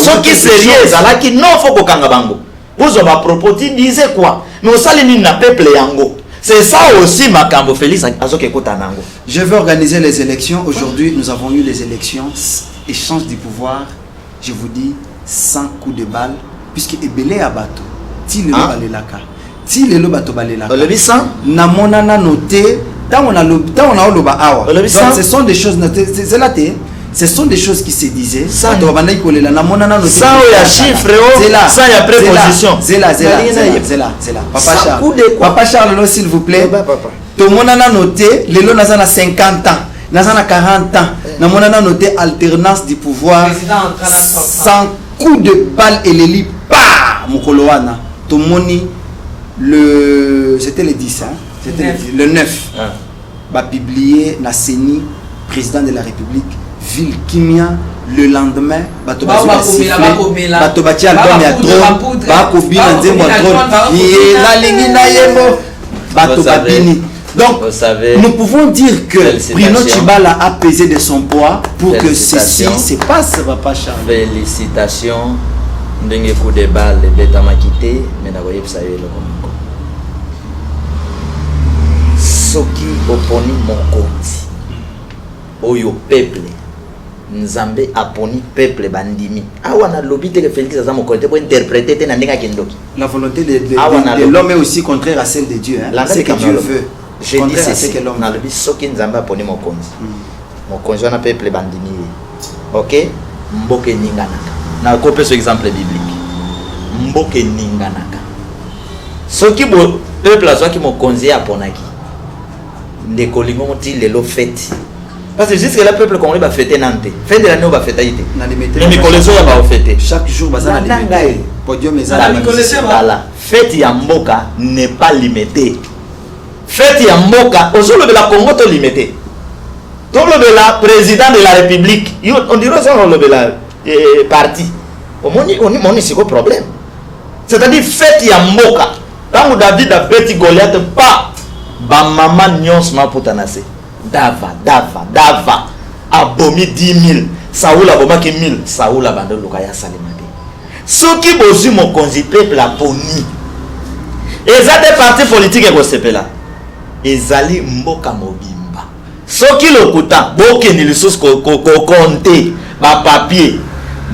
S2: Soki sérieux ezalaki, non, faut kokanga bango, bozwa bapropos. Tu disais quoi? Mais osali nini na peuple yango? C'est ça aussi makambo Félix azoki ekota nango.
S1: Je veux organiser les élections. Aujourd'hui, nous avons eu les élections, échange du pouvoir, je vous dis, sans coup de balle, puisque ebele ya bato ti lelo balelaka, ti lelo bato balelaka.
S2: Olobi sans?
S1: Namona nano te ntango ntango naoloba awa.
S2: Olobi
S1: Donc
S2: sans?
S1: ce sont des choses, c'est là te, ce sont des choses qui se disaient, bato babandaki kolela. Namona nano te.
S2: Sans oyo ya chiffre, o,
S1: Zela,
S2: sans ya préposition.
S1: Zela, zela,
S2: Nalingi
S1: zela,
S2: na-
S1: zela, zela. Papa
S2: Sans
S1: Charles,
S2: coup de quoi?
S1: Papa Charles, lo s'il vous plaît, tomona nano te. Lelo naza na 50 ans, naza na 40 ans, namona nano te alternance du pouvoir sans coup de balle eleli pa. Mokolo wana tomoni le, c'était le 10, hein? C'était le 10, le 9, bapublié na CENI, président de la République, ville kimia. Le lendemain bato
S3: Bao
S1: bazwi
S3: bakomela,
S1: basiffle,
S3: bakomela.
S1: bato batie album ya
S3: Ba
S1: drone,
S3: bapoudre,
S1: bakobina nzembo ya
S3: bakobina
S1: drone,
S3: drone, bakobina.
S1: ye nalingi nayembo, bato
S2: Vous savez,
S1: babini. Donc
S2: vous savez,
S1: nous pouvons dire que
S2: Félicitations.
S1: Bruno Tshibala a pesé de son poids pour que ceci
S2: Félicitations.
S1: se passe, Papa Charles.
S2: Félicitation ndenge coup de balle ebetamaki te. Me nakoyebisa yo eloko moko: soki oponi mokonzi oyo peuple Nzambe aponi, peuple bandimi. Awa nalobi te ke Félix aza mokonzi te, po interpréter te na ndenge akendoki.
S1: La volonté
S2: Awa
S1: de
S2: nalobi.
S1: l'homme est aussi contraire à celle de Dieu, hein.
S2: Landa
S1: Ce que
S2: likambo
S1: Dieu
S2: nalobi.
S1: veut,
S2: Je dis
S1: contraire à ce
S2: ceci:
S1: que l'homme.
S2: Nalobi soki Nzambe aponi mokonzi, mokonzi wana peuple bandimi ye, ok, mboka eninganaka. Nakopesa exemple biblique: mboka eninganaka soki bo peuple azwaki mokonzi ye aponaki. Ndeko lingongo, ti lelo fête, parce que jusque là peuple congolais bafete nanu te. Fin de l'année oyo bafetaki te, mais mikolo ezoya baofete.
S1: Chaque jour baza na
S2: Landa
S1: limete.
S2: ngai.
S1: Podium eza na musicien.
S2: Voilà, fête ya mboka n'est pas limité. Fête ya mboka, ozolobela Congo to limité, tolobela président de la République. Yo on dirait oza olobela parti. Omoni, omoni siko problème. C'est-à-dire fête ya mboka, ntango David abeti Goliath, pa bamama nyonso maputa na se, dava dava dava, abomi 10 000, Saul abomaki 1000. Saul abanda oluka ya salema te. Soki bozwi mokonzi peuple aponi, eza te parti politique ekosepela, ezali mboka mobimba. Soki lokuta, bokende lisusu kocompter bapapier,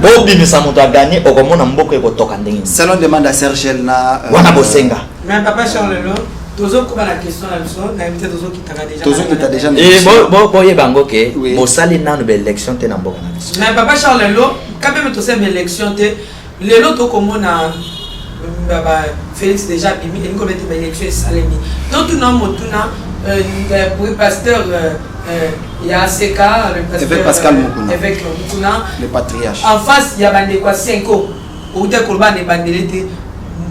S2: bobimisa moto agagner, okomona mboka ekotoka ndenge nini.
S1: Salon demande à Sergel na
S2: Wana bosenga.
S12: Mais papa Charles Lelo.
S3: Tozokoma na question na biso, nayebi te, tozokitaka déjà.
S1: Tozokita déjà.
S2: Eh, boyeba yango ke bosali nanu baélection te na mboka na biso.
S3: Mais papa Charles, lelo quand même tosala baélection te. Lelo tokomona Félix déjà abimi, elingi koloba ete baélection esalemi. Totuna motuna pour pasteur ya ACK, le pasteur
S1: Évêque Pascal Mukuna.
S3: Évêque Mukuna,
S1: le patriarche.
S3: En face ya bandeko ya Cenco, outa koloba na ebandeli te,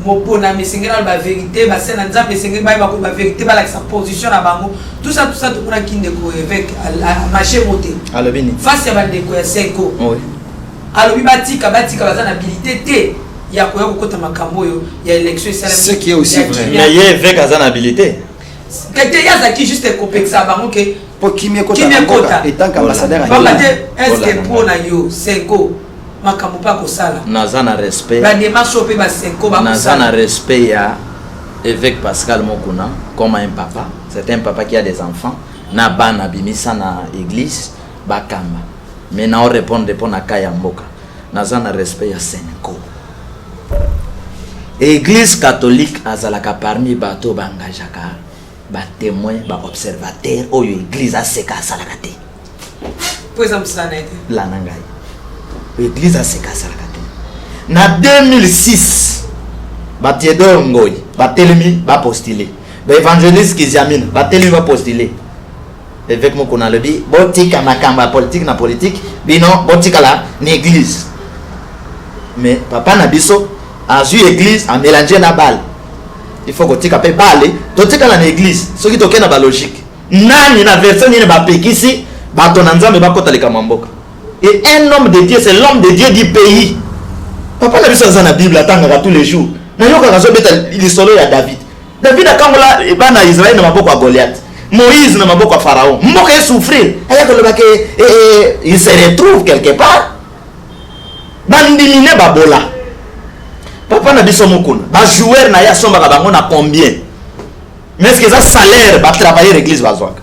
S3: moponami esengeli aloba vérité, basali na Nzambe esengeli bayeba koloba vérité, balakisa position na bango, tout ça, tout ça. Tomonaki ndeko évêque amarche mo te.
S2: Alobi nini?
S3: Face ya bandeko ya Cenco,
S2: oui.
S3: Alobi batika, batika, baza na habilité te ya koya kokota makambo oyo ya élection esalemi.
S1: Ce qui est aussi vrai.
S2: Mais ye évêque aza na habilité?
S3: Te, ye azalaki juste kopekisa bango ke
S1: po kimia ekota
S3: kimia
S1: na mboka.
S3: Ekota.
S1: En tant qu'ambassadeur.
S3: Pamba te, est ce que mpo na yo, Cenco makambo mpe akosala?
S2: Naza na respect.
S3: Badémarche oyo mpe baCenco
S2: Naza na
S3: bakosala.
S2: Respect ya évêque Pascal Mokuna comme un papa. C'est un papa qui a des enfants na bana bimisa na église bakamba. Mais nao répondre mpo na ka ya mboka, naza na respect ya Cenco. Église catholique azalaka parmi bato oyo baengageaka batémoin, baobservateur oyo église aseka asalaka te.
S3: Mpo eza mosala na ye te.
S2: Landa ngai, église aseka asalaka te. Na 2006, baThéodore Ngoi batelemi, bapostule, baévangéliste Kiziamina batelemi, bapostule. Évêque Mokona alobi: botika makambo ya politique na politique, bino botikala na église. Mais papa na biso azwi église, amélange na bale. Il faut kotika mpe bale, totikala na église. Soki tokei na balogique nani, na verset nini bapekisi bato na Nzambe bakota likambo ya mboka? Et un homme de Dieu, c'est l'homme de Dieu du pays. Papa na biso aza na Bible, atangaka tous les jours. Nayokaka azobeta lisolo ya David. David akangola bana ya Israele na maboko ya Goliath, Moïse na maboko ya Pharaon. Mboka esouffrir, aya koloba ke il se retrouve quelque part, bandimi ne babola. Papa na biso Mokuna, bajoueur na ye asombaka bango na combien? Mais est ce que eza salaire batravailleur église bazwaka?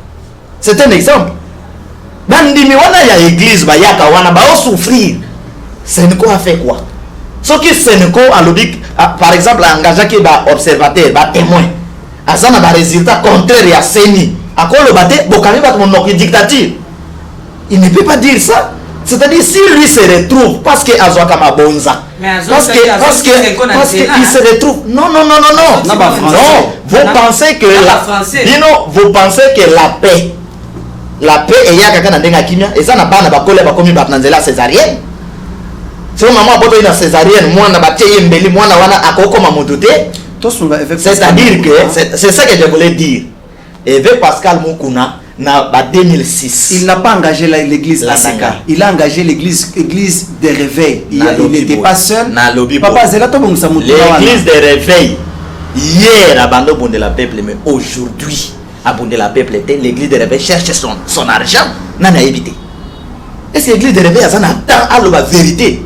S2: C'est un exemple. Bandimi wana ya église bayaka wana, baosouffrir. Cenco a fait quoi? Soki Cenco alobi, par exemple, aengageaki baobservateur, batémoin, aza na barésultat contraire ya CENI, akoloba te bokangi bato monoko, dictature? Il ne peut pas dire ça. C'est-à-dire, si lui se retrouve parce que azwaka mabonza, parce que il se retrouve. Non, non, non, non, non, non, vous pensez que la, bino, vous pensez que la paix eyaka kaka na ndenge ya kimia. Eza na bana bakolia, bakomi bato na nzela ya césarienne. Soki mama abotoli na césarienne mwana, batie ye mbeli, mwana wana akokoma moto te. C'est-à-dire que c'est ça que je voulais dire. Évêque Pascal Mukuna na ba 2006,
S1: Il n'a pas engagé l'église ACK. Il a engagé l'église, église des réveils. Il n'était pas seul. Papa Zela to bongisa mutu.
S2: L'église des réveils hier abando bondela peuple, mais aujourd'hui abondela peuple te. L'église des réveils cherche son argent. Nani ayebi te? Est ce que église des réveils aza na temps aloba vérité?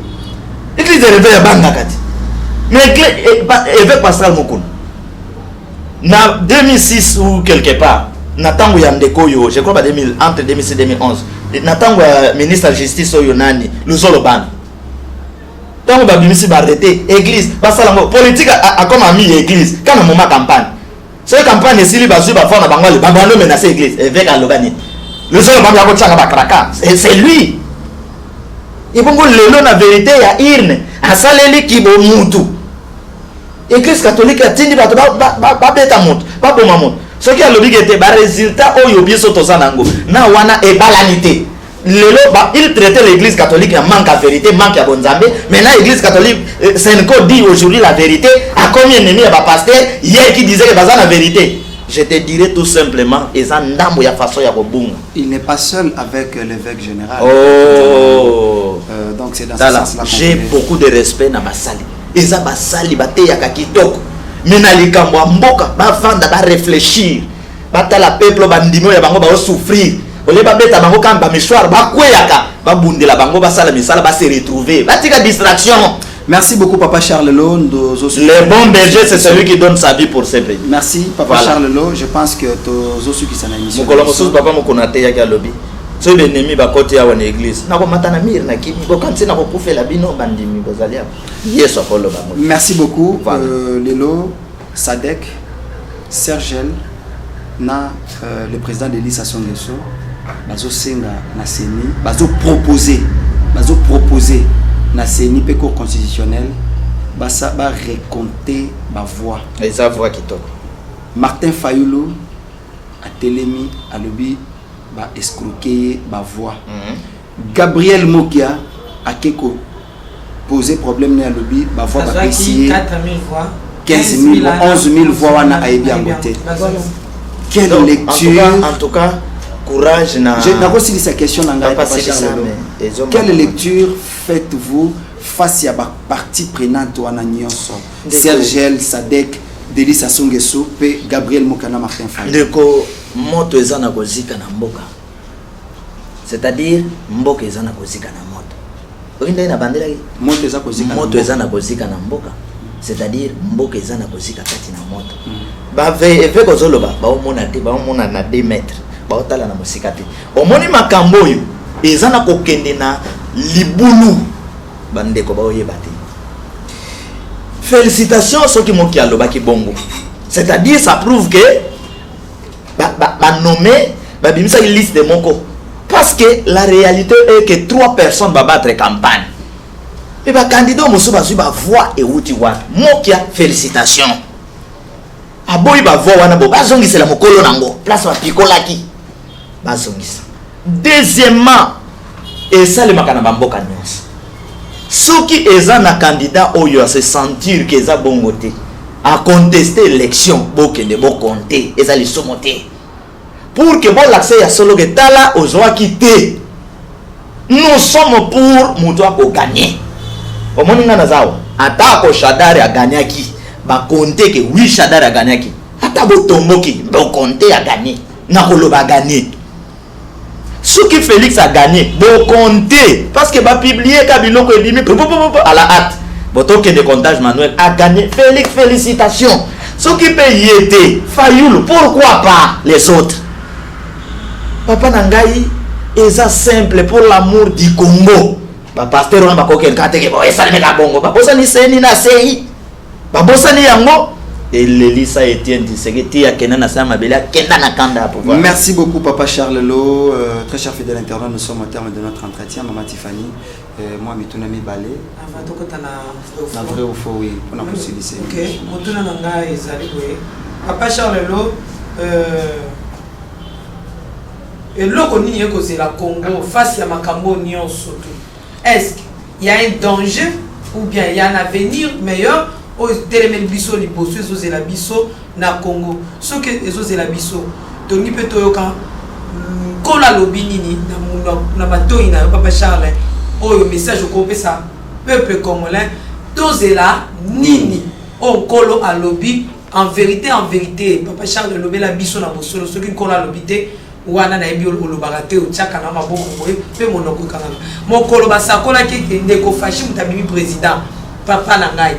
S2: Église des réveils abangaka te. Mais évêque Pascal Mokuna na 2006 ou quelque part, na ntango ya ndeko oyo, je crois ba 2000, entre 2006 2011, na ntango ya ministre ya justice oyo nani, Luzolo Bana, ntango babimisi baarrêté, église basala yango politique, akoma ami ya église kaka na moment campagne. Soki campagne esili, bazwi bafond na bango, ale babando menace église. Évêque aloba nini? Luzolo Bana akotiaka bakraka, c'est lui. Ebongo lelo na vérité ya urne, asaleli kibomutu. Église catholique atindi bato babeta moto, baboma moto. Soki alobi ke te, barésultat oyo biso toza nango na wana ebalani te. Lelo il traitait l'église catholique ya manque ya vérité, manque ya bonzambe. Maintenant église catholique, Cenco dit aujourd'hui la vérité, akomi ennemi ya bapasteur hier qui disait que baza na vérité. Je te dirais tout simplement, eza ndambo ya façon ya kobunga.
S1: Il n'est pas seul avec l'évêque général.
S2: Oh.
S1: Donc c'est dans ce
S2: Tala,
S1: sens-là qu'on
S2: j'ai beaucoup de respect na basali. Eza basali bateyaka kitoko, mais na likambo ya mboka, bavanda, baréfléchir, batala peuple, bandimi oyo ya bango baosouffrir. Olie babeta bango kaka bamishware, bakweyaka, babundela bango, basala misala, base retrouver, batika distraction.
S1: Merci beaucoup, Papa Charles Lo.
S2: Le bon berger, c'est celui qui donne sa vie pour ses brebis.
S1: Merci, Papa
S2: Voilà.
S1: Charles Lo. Je pense que tozosukisa na émission.
S2: Mokolo mosusu papa mokona ateyaki, alobi: soki benemi bakoti awa na église, nakomata na mur na kimi, bokanisi nakokufela bino bandimi bozali awa. Yesu akoloba ngo.
S1: Merci beaucoup. Lelo, SADC. Sergel na euh, le président Denis Sassou Nguesso bazosenga na CENI, bazoproposer bazoproposer na CENI mpe cour constitutionnelle basa ba recompter ba voix.
S2: Eza voix kitoko.
S1: Martin Fayulu atelemi alobi ba escroquer ye ba voix. Mm -hmm. Gabriel Mokia ake ko poser problème ne alobi ba voix bapesi ye 15 000 11 000 voix wana ayebi yango te. Quelle
S2: Donc,
S1: lecture
S2: en tout cas, en tout cas courage na
S1: nakosilisa question na ngai papa Charles. Quelle lecture faites-vous face ya ba partie prenante wana nyonso, Sergel, Sadek, Denis Sassou Nguesso mpe Gabriel Mokana, Martin Fayulu?
S2: Ndeko, moto eza na kozika na mboka, c'est-à-dire mboka eza na kozika na moto. Oki ndenge nabandelaki,
S1: moto eza kozika,
S2: moto eza na kozika na mboka, c'est-à-dire mboka eza na kozika kati na moto. Baveke ozoloba baomona te, baomona na 2 mètres, baotala na mosika te. Omoni makambo oyo eza na kokende na libulu, bandeko baoyeba te. Félicitation soki moki alobaki bongo, c'est-à-dire ça prouve que banome ba, babimisaki liste moko, parce que la réalité est que trois personnes babattre campagne mpe bacandidat mosusu bazwi bavoix ewuti wapi? Mokia, félicitation, aboyi bavoix wana, bo bazongisela mokolo nango place bapikolaki, bazongisa. Deuxièmement, esalemaka na bamboka nyonso, soki eza na candidat oyo ase sentir ke eza bongo te, aconteste élection, bokende bokonte, eza lisumu te, pour que bolakisa ya solo ke tala ozwaki te. Nous sommes pour moto akoganye. Omoni nga naza awa, ata ako Shadary aganyaki, bakonte ke oui, Shadary aganyaki, ata botomboki, bokonte aganye, nakoloba aganye. Soki Félix a gagné, bokonte, parce que bapublie ka biloko ebimi à la hâte, botokende comptage manuel, a gagné Félix, félicitations. Soki mpe ye te, Fayulu, pourquoi pas les autres? Papa na ngai, eza simple, pour l'amour du Congo, bapasteur wana bakokende kaka teke bo esalemeka bongo, babosani seni na sei, babosani yango elelisa Etienne Tshisekedi akenda na sa mabele, akenda na kanda ya pouvoir.
S1: Merci beaucoup papa Charles Lo, très cher fidèle internaute, nous sommes au terme de notre entretien. Maman Tiffany, moi mituna mibale.
S3: Avant tokota na
S1: na vrai ou faux, oui, mpona kosilisa.
S3: Ok, motuna na ngai ezali boye, papa Charles Lo, eloko nini ekozela Congo face ya makambo nyonso tu? Est-ce qu'il y a un danger ou bien il y a un avenir meilleur oyo etelemeli biso liboso, ezozela biso na Congo? Soki ezozela biso, tolingi mpe toyoka Nkolo alobi nini na matoi na yo, papa Charles, oyo message okopesa peuple congolais. Tozela nini oyo Nkolo alobi en vérité, en vérité? Papa Charles, elobela biso na bosolo. Soki Nkolo alobi te wana, nayebi olobaka te, otiaka na maboko boye mpe monoko ekangaka. Mokolo basakolaki ete ndeko Fatshi moto abimi président, papa na ngai,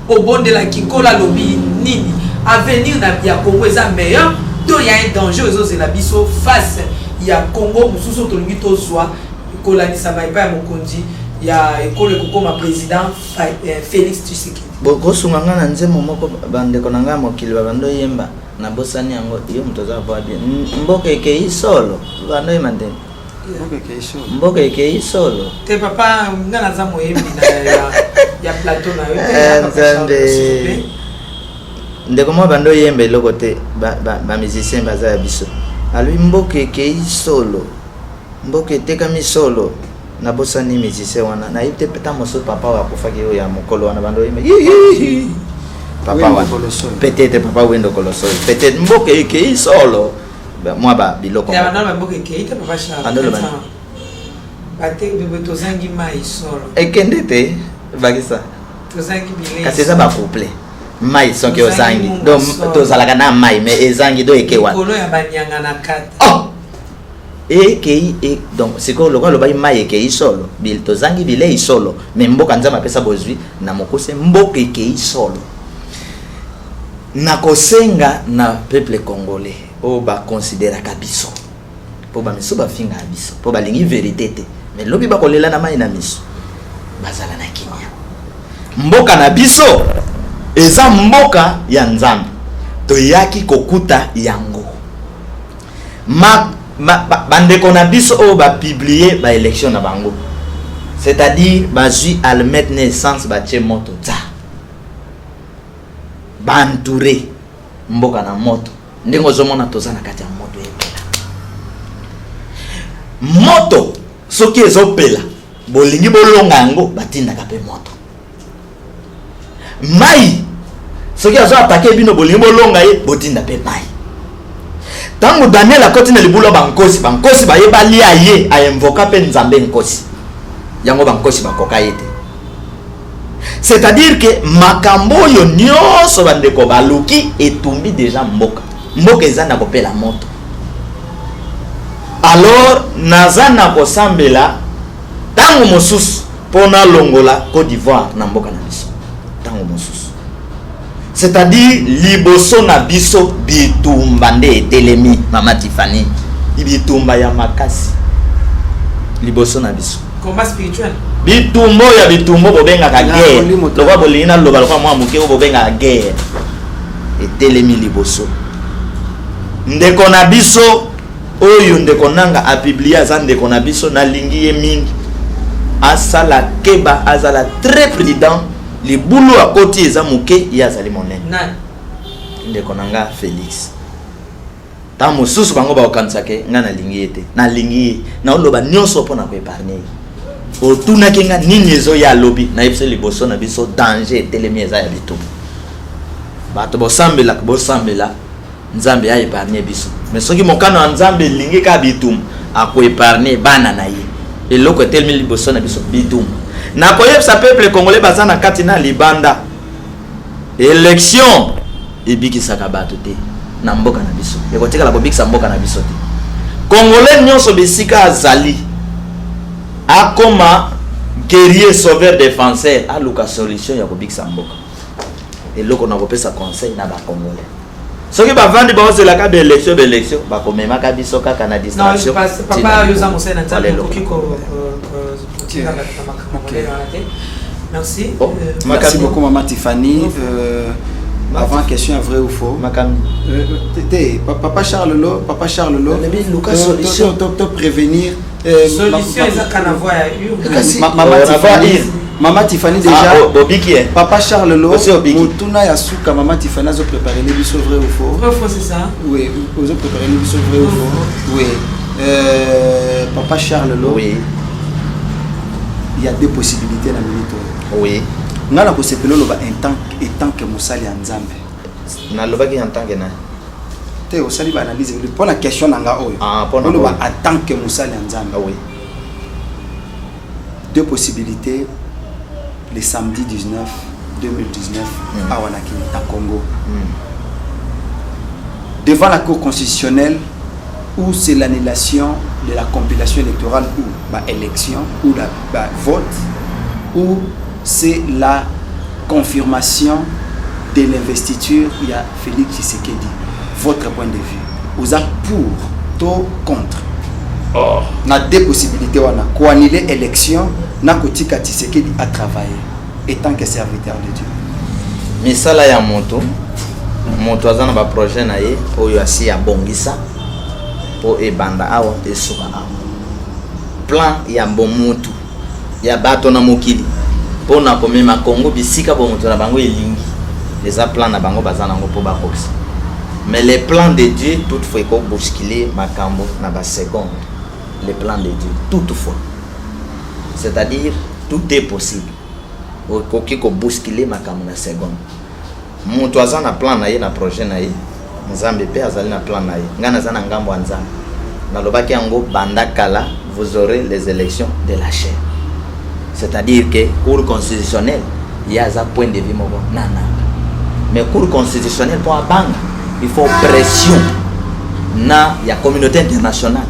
S3: obondelaki Nkolo alobi nini? Avenir na ya Congo eza meilleur to ya un danger ezozela biso face ya Congo mosusu oyo tolingi tozwa, kolandisama epai ya mokonzi ya ekolo ekokoma président Félix Tshisekedi?
S2: Bokosunga ngai na nzembo moko bandeko na ngai ya mokili babando oyemba, nabosani yango. Yo moto aza voix bien, mboka ekei solo, bando oyemba ndenge mboka ekei solo.
S3: Te papa, nga naza moyembi ya plateau na yo te.
S2: Nzambe, ndeko moko bando oyemba eloko te, bamusicien baza ya biso, alobi mboka ekei solo, mboka etekami solo. Nabosani musicien wana, nayebi te ta mosusu papa oyo akufaki, oyo ya mokolo wana bando oyemba, papa wana, peut-être papa Wendo Kolosoy, peut-être mboka ekei solo, mwa ba biloko.
S3: Tozangi mai solo.
S2: Ekende te, bakisa kasi eza bacouple mai soki ozangi, donc tozalaka na mai mais ezangi, do eke wana.
S3: Likolo ya banyanga na kati.
S2: Oh! Ekei e, donc sikoyo lokola alobaki mai ekei solo, tozangi bilei solo, mais mboka Nzambe apesa bozwi na mokuse, mboka ekei solo. Nakosenga na peuple congolais oyo bakonsideraka biso, mpo bamisu bafingaka biso mpo balingi verité te, mais lobi bakolela na mai na miso. Bazala na kimia, mboka na biso eza mboka ya Nzambe. Toyaki kokuta yango. Ma, ma, ba, bandeko na biso oyo bapublie baélection na bango, c'est-à-dire bazwi allumette na essence, batie moto tsa, baentoure mboka na moto. Ndenge ozomona toza na kati ya moto epela. Moto soki ezopela, bolingi bolonga yango, batindaka mpe moto. Mai soki azo atake bino, bolingi bolonga ye, botinda mpe mai. Ntango Daniel akoti na libulu ya bankosi, bankosi baye balia ye, ainvoka mpe Nzambe nkosi yango, bankosi bakoka ye te. C'est-à-dire que makambo oyo nyonso bandeko baluki etumbi deja mboka, mboka eza na kopela moto. Alors naza na kosambela ntango mosusu mpo nalongola Côte d'Ivoire na mboka na biso ntango mosusu. C'est-à-dire liboso na biso bitumba nde etelemi, mama Tiffany, bitumba ya makasi liboso na biso.
S3: Combat spirituel.
S2: Bitumba oyo ya bitumba bobengaka guerre, lokola bolingi naloba lokola mwa moke, oyo bobengaka guerre etelemi liboso. Ndeko na biso oyo, ndeko nanga apublie, aza ndeko na biso, nalingi ye mingi, asala keba, azala très prudent. Libulu akoti eza moke, ye azali monene.
S3: Nani?
S2: Ndeko na nga Félix. Ntango mosusu bango bakokanisa ke nga nalingi ye te. Nalingi ye, naoloba nyonso mpo na koépargner ye. Otunaki nga nini ezoya, alobi nayebisa liboso na biso danger etelemi, eza ya bitumba. Bato bosambelaka, bosambela Nzambe aépargne biso, mais soki mokano ya Nzambe elingi kaka bitumba, akoépargne bana na ye. Eloko etelemi liboso na biso, bitumba. Nakoyebisa peuple congolais baza na kati na libanda, élection ebikisaka bato te na mboka na biso, ekotikala kobikisa mboka na biso te. Congolais nyonso bisika azali, akoma guerrier, sauveur, défenseur, aluka solution ya kobikisa mboka. Eloko na kopesa conseil na bacongolais, soki bavandi baozelaka baélection, baélection bakomemaka biso kaka na distraction.
S3: Papa, yo oza mosali na Nzambe, okoki kotinda bato na makambo modele wana te. Merci.
S1: Oh, merci beaucoup, maman Tiffany. Avant question vrai ou faux. Te, papa Charles Lo, papa Charles Lo,
S2: solution.
S1: To prévenir.
S3: Solution ezaka na voie ya urne.
S1: Maman Tiffany, mama Tiffany déjà.
S2: Ah, oh, bobiki eh.
S1: Papa Charles Lo,
S2: Osi obiki.
S1: Motuna ya suka, mama Tiffany azo préparer biso vrai ou faux.
S3: Vrai ou faux, c'est ça.
S1: Oui, ozo préparer biso vrai ou faux. Oui. Papa Charles Lo.
S2: Oui.
S1: Il y a deux possibilités na minute oyo.
S2: Oui.
S1: Nga na kosepela oloba en tant que mosali ya Nzambe.
S2: Nalobaki en tant que nani?
S1: Te, osali baanalyse mpo na question na nga oyo.
S2: Ah, mpo na
S1: oloba
S2: oyo.
S1: En tant que mosali ya Nzambe.
S2: Ah, oui.
S1: Deux possibilités le samedi 19 2019 awa na Kini, na Congo, devant la Cour constitutionnelle, où c'est l'annulation de la compilation électorale ou bah, élection ou la bah, vote, ou c'est la confirmation de l'investiture, il y a Félix Tshisekedi. Votre point de vue, oza pour to contre?
S2: Oh.
S1: Na deux possibilités wana, koannuler élection na kotika Tshisekedi à travailler étant que serviteur de Dieu.
S2: Misala ya moto, moto aza na baprojet na ye oyo asi abongisa mpo ebanda awa, esuka awa. Plan ya bomotu ya bato na mokili mpo na komema Kongo bisika bomoto na bango elingi, eza plan na bango baza nango mpo bakokisa. Mais le plan de Dieu toutefois ekobouscule makambo na baseconde. Le plan de Dieu toutefois, c'est-à-dire tout est possible, okoki kobouscule makambo na seconde. Moto aza na plan na ye, na projet na ye, Nzambe mpe azali na plan na ye. Ngai naza na ngambo ya Nzambe. Nalobaki yango banda kala, vous aurez les élections de la chair, c'est-à-dire que Cour constitutionnelle ye aza point de vue moko na nanga, mais Cour constitutionnelle mpo abanga, il faut pression na ya communauté internationale,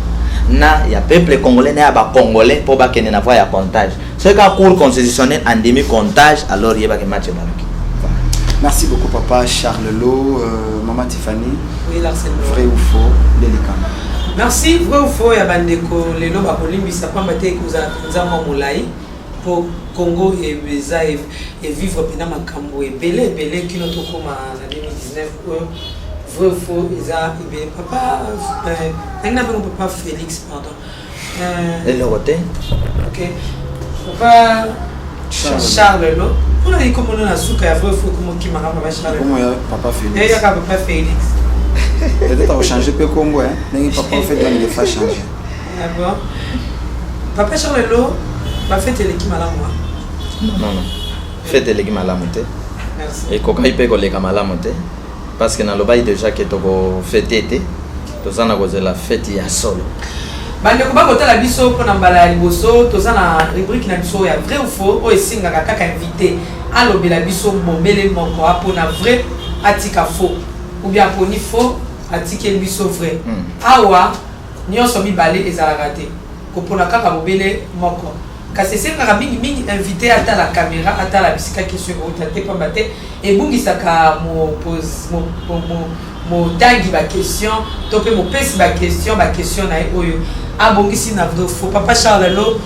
S2: na ya peuple congolais, na ya bacongolais mpo bakende na voie ya comptage. Soki kaka Cour constitutionnelle andimi comptage, alors yebaki match ebaluki.
S1: Merci beaucoup, papa Charles Lo. Maman Tiffany.
S3: Oui, Larsen Lo.
S1: Vrai ou faux, Delikama.
S3: Merci. Vrai ou faux ya bandeko lelo, bakolimbisa pamba te ekozala mpenza mwa molai mpo Congo eza evivre mpena makambo ebele ebele kino tokóma na 2019 oyo. Vrai ou faux eza ebele papa euh, ndenge nabengo papa Félix pardon. Euh,
S2: Eloko te.
S3: Ok. Papa Charles, Charles Lo. Mpona nini komona na suka ya vrai ou faux komokimaka papa Charles.
S1: Komo ya papa Félix.
S3: Eyaka papa Félix.
S1: Peut-être akochange mpe kombo hein ndenge papa fait doit ne pas changer.
S3: Ah bon? Papa Charles Lo, ba fête eleki malamu.
S2: Non non. Fête eleki malamu te.
S3: Merci.
S2: Ekokaki mpe koleka malamu te. Parce que nalobaki dejà que toko fete te, toza na kozela fete ya solo.
S3: Bandeko bakotala biso mpo na mbala ya liboso, toza na rubrique na biso ya vrai ou faux oyo esengaka kaka invité alobela biso bobele moko, apona vrai atika faux ou bien aponi faux atikeli biso vrai. Awa nionso mibale ezalaka te, kopona kaka bobele moko. Kasi esengaka mingi mingi invite atala camera, atala bisika question ekowuta te pamba te ebungisaka motangi ba question to pe mopesi ba question ba question na ye oyo abongisi na vrai faux. Papa Charles Lo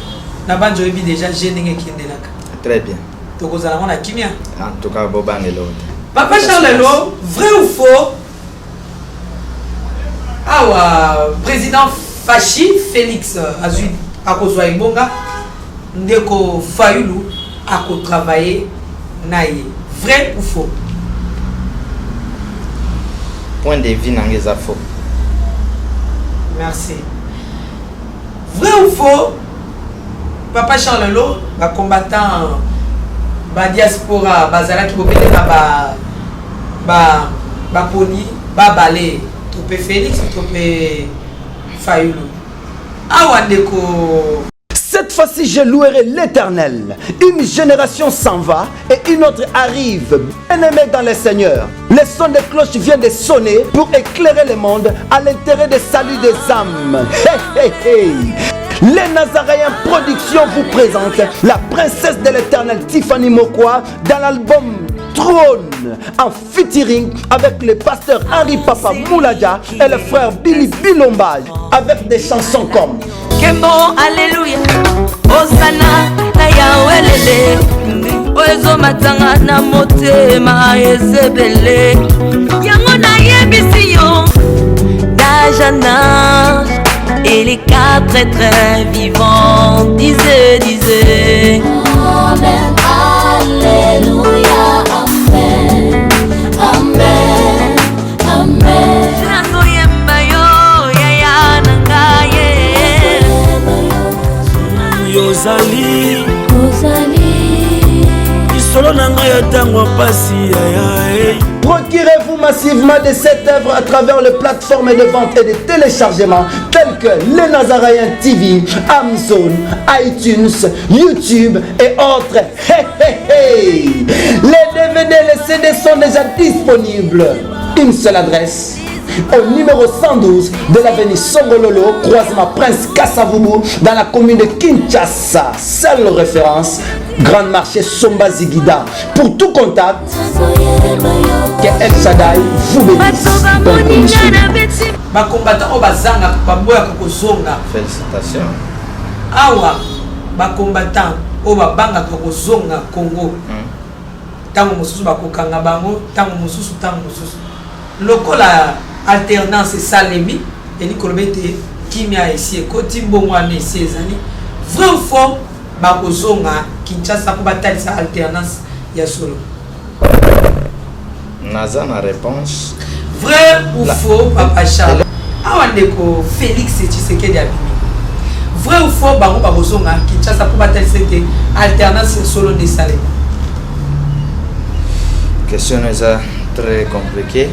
S3: na banzi oyebi dejà jeu ndenge ekendelaka.
S2: Très bien.
S3: Tokozala ngo na kimia.
S2: En tout cas bobanga eloko te.
S3: Papa Charles Lo, vrai ou faux? Awa president Fashi Felix azui akozua ebonga ndeko Fayulu ako travailler na ye vrai ou faux?
S2: Point de vue nanga eza faux.
S3: Merci. Vrai ou faux? Papa Charles Lo, ba combattants ba diaspora bazalaki bobele na ba ba baponi babale to pe Felix to pe Fayulu. Awa ndeko
S1: Cette fois-ci, je louerai l'Éternel. Une génération s'en va et une autre arrive, bien-aimée dans le Seigneur. Le son des cloches vient de sonner pour éclairer le monde à l'intérêt des saluts des âmes. Hey, hey, hey. Les Nazaréens Productions vous présentent la princesse de l'Éternel Tiffany Mokwa dans l'album Trône en featuring avec le pasteur Henri Papa Mouladia et le frère Billy Bilomba avec des chansons comme
S14: Kembo, Alléluia, Hosanna, na Yahweh lele oyo ezomatanga na motema ezebele yango nayebisi yo d'âge en âge et les quatre êtres vivants disaient disaient
S4: Amen, Alléluia, Amen, Amen, Amen.
S14: Nazoyemba yo yaya na ngai
S15: Yozali lisolo na ngai ya ntango ya mpasi yaya
S1: Procurez-vous massivement de cette œuvre à travers les plateformes de vente et de téléchargement telles que Les Nazaréens TV, Amazon, iTunes, YouTube et autres. Hey, hey, hey. Les DVD et les CD sont déjà disponibles. Une seule adresse au numéro 112 de l'avenue Songololo, croisement Prince Kasavubu, dans la commune de Kinshasa. Seule référence, Grande Marché Somba Zigida. Pour tout contact, que El Shaddai vous bénisse. Bonne commission.
S3: Ba combattants oyo bazanga baboyaka kozonga.
S2: Félicitations.
S3: Awa ba combattants oyo babangaka kozonga Congo. Tango mosusu bakokanga bango, tango mosusu, tango mosusu. Lokola alternance esalemi, elingi koloba ete kimia esi ekoti, mbongwana esi ezali. Vrai ou faux, bakozonga Kinshasa mpo batalisa alternance ya solo?
S2: Naza na réponse.
S3: Vrai ou faux, Papa Charles? Awa ndeko Felix Tshisekedi abimi. Vrai ou faux, bango bakozonga Kinshasa mpo batalisa ete alternance ya solo nde esalemi?
S2: Question eza très compliquée.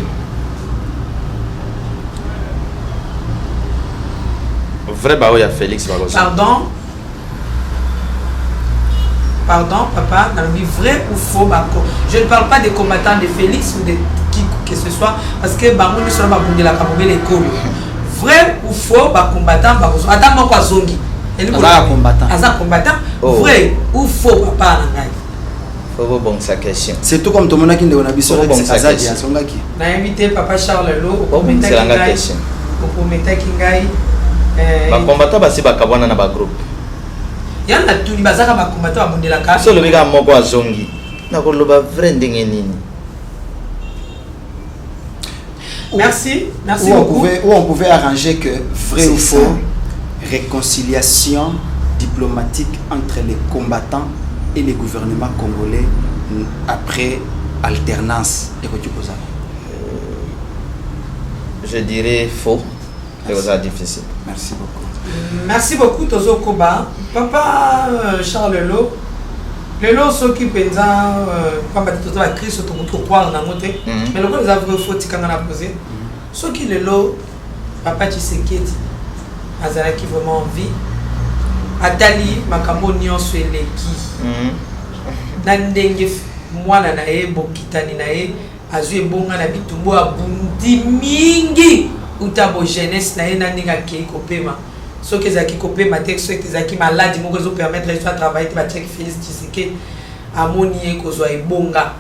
S2: Vrai ba oyo ya Felix bakozonga.
S3: Pardon? Pardon, papa, nalobi vrai ou faux bako. Je ne parle pas des combattants de Félix ou de qui que ce soit, parce que bango nyonso na babundelaka bobele ekolo. Vrai ou faux ba combattants bakozonga. Ata moko azongi. Elingi
S1: Aza
S3: koloba-
S1: combattant.
S3: Aza combattant.
S2: Oh.
S3: Vrai ou faux papa na ngai.
S2: Faut bobongisa question.
S1: Surtout comme tomonaki ndeko na biso
S2: Faut
S1: Rex
S2: bobongisa
S1: Azadi
S2: question.
S1: azongaki.
S3: Nayebi te papa Charles Lo
S2: Bobongisela
S3: oprometaki
S2: nga
S3: ngai.
S2: question.
S3: Oprometaki ngai. Eh,
S2: Ba combattants basi bakabwana na ba groupe.
S3: Yango natuni bazaka ba combattants babundelaka.
S2: So olobi kaka moko azongi. Nakoloba vrai ndenge nini?
S3: Merci, merci
S1: où on
S3: beaucoup.
S1: pouvait, où on pouvait arranger que vrai
S2: C'est
S1: ou
S2: ça.
S1: faux, réconciliation diplomatique entre les combattants et les gouvernements congolais après alternance. Ekoki kozala.
S2: Je dirais faux. Eza difficile.
S1: Merci beaucoup.
S3: Merci beaucoup tozokoba. Papa Charles Lo, lelo soki mpenza pamba te toza bakristo tokoki kokwara nango te, mais lokola eza vrai faux, tikanga na pose. Soki lelo papa Tshisekedi azalaki vraiment en vie, atali makambo nyonso eleki na ndenge mwana na ye, bokitani na ye azwi ebonga na bitumbu, abundi mingi uta bo jeunesse na ye, na ndenge akei kopema, soki ezalaki kopema te, soki ezalaki maladi moko ezopermettre ye so atravaille te, batiaki Félix Tshisekedi, amoni ye kozwa ebonga,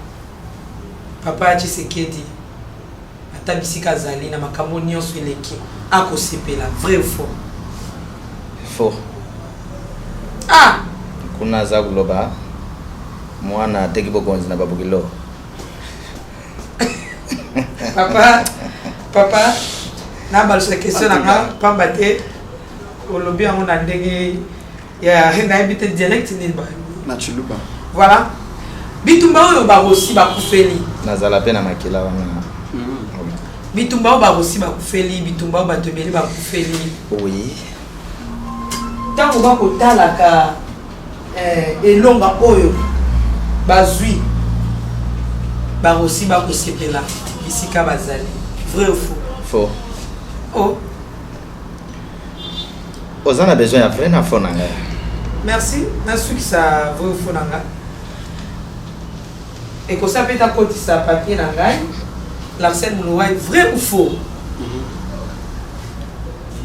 S3: papa Tshisekedi ata bisika azali na makambo nyonso eleki, akosepela? Vrai ou faux?
S2: Faux.
S3: Ah.
S2: Kuna aza koloba mwana ateki bokonzi na babokilo.
S3: Papa, papa, nabalusa question na nga pamba te olobi yango na ndenge ya nayebi te dialecte nini ba
S1: Na Chiluba.
S3: Voilà, bitumba oyo barosi bakufeli.
S2: Nazala mpe na makila wana.
S3: Bitumba oyo barosi bakufeli, bitumba oyo bato ebele bakufeli. Ntango bakotalaka elonga oyo bazwi, barosi bakosepela bisika bazali? Vrai ou faux?
S2: Faux.
S3: Oh.
S2: Oza na besoin ya vrai na faux na ngai?
S3: Merci. Nasukisa vrai ou faux na nga, ekosa mpe nakotisa papier na ngai. Larsen Mulowai, vrai ou faux,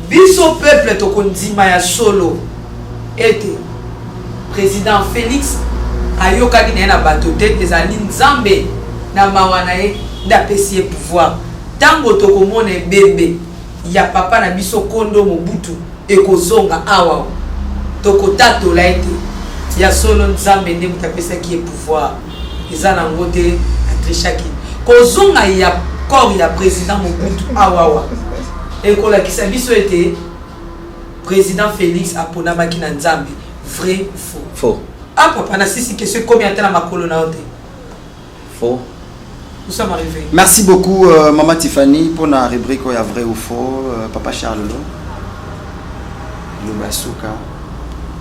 S3: biso peuple tokondima ya solo ete président Félix ayokani na ye na bato te, ezali Nzambe na mawa na ye nde apesi ye pouvoir? Ntango tokomona ebembe ya papa na biso Kondo Mobutu ekozonga awa, tokotatola ete ya solo Nzambe nde moto apesaki ye pouvoir, eza nango te atrichaki? Kozonga ya corps ya président Mobutu awawa ekolakisa biso ete président Félix aponamaki na Nzambe? Vrai ou faux?
S2: Faux.
S3: Ah papa, nasisi question, ekomi ata na makolo na yo te.
S2: Faux.
S3: Nous sommes arrivés.
S1: Merci beaucoup, Maman Tiffany, pour la rubrique oyo ya vrai ou faux. Papa Charles Lo, Loba Suka,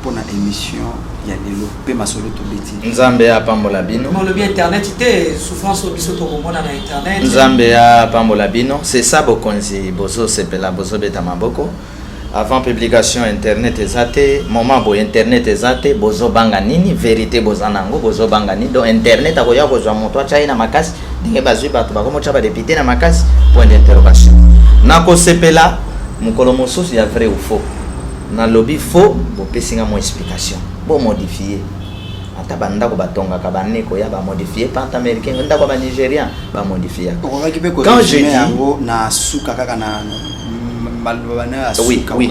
S1: pour la émission ya lelo pe masolo tobeti.
S2: Nzambe apambola bino.
S3: Olobi internet te, souffrance oyo biso tokomona na internet.
S2: Nzambe apambola bino. C'est ça bokonzi, bozosepela, bozobeta maboko. Avant publication internet eza te, moment boye internet eza te, bozobanga nini? Vérité boza nango, bozobanga nini? Donc internet akoya kozwa moto atya ye na makasi ndenge bazwi bato bakomotya badéputé na makasi? Point d'interrogation. Nakosepela mokolo mosusu ya vrai ou faux. Nalobi faux, bopesi nga mwa explication, bomodifie. Ata bandako batongaka, baneko ya bamodifie pente américain, ndako ya banigérien bamodifia.
S1: Okokaki mpe
S2: Quand je
S1: korésume
S2: dis
S1: yango na suka kaka na maloba na ya suka.
S2: Oui,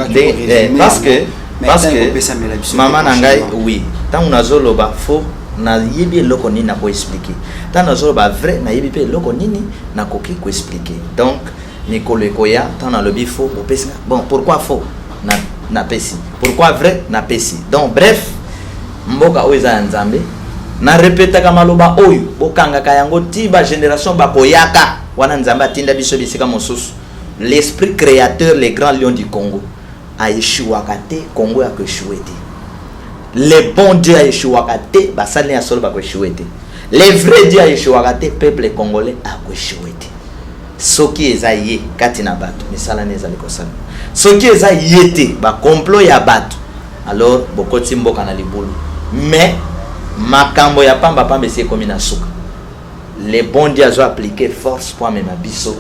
S2: parce que mama na ngai, oui, ntango nazoloba faux, nayebi eloko nini nakoexplike. Ntango nazoloba vrai, nayebi mpe eloko nini nakoki koexplike. Donc mikolo ekoya, ntango nalobi faux, bopesi nga bon pourquoi faux, napesi pourquoi vrai, napesi. Donc bref, mboka oyo eza ya Nzambe. Narepetaka maloba oyo, bokangaka yango ti bagénération bakoyaka wana. Nzambe atinda biso bisika mosusu. L'esprit créateur, le grand lion du Congo aéchouaka te. Congo ya koéchouer te. Le bon Dieu aéchouaka te. Basali ya solo bakoéchouer te. Le vrai Dieu aéchouaka te. Peuple congolais akoéchouer te. Soki eza ye kati na bato, misala ne ezali kosala. Soki eza ye te, bacomplot ya bato, alors bokoti mboka na libulu. Mais makambo ya pambapamba esi ekomi na suka. Le bon Dieu azo appliquer force po amema biso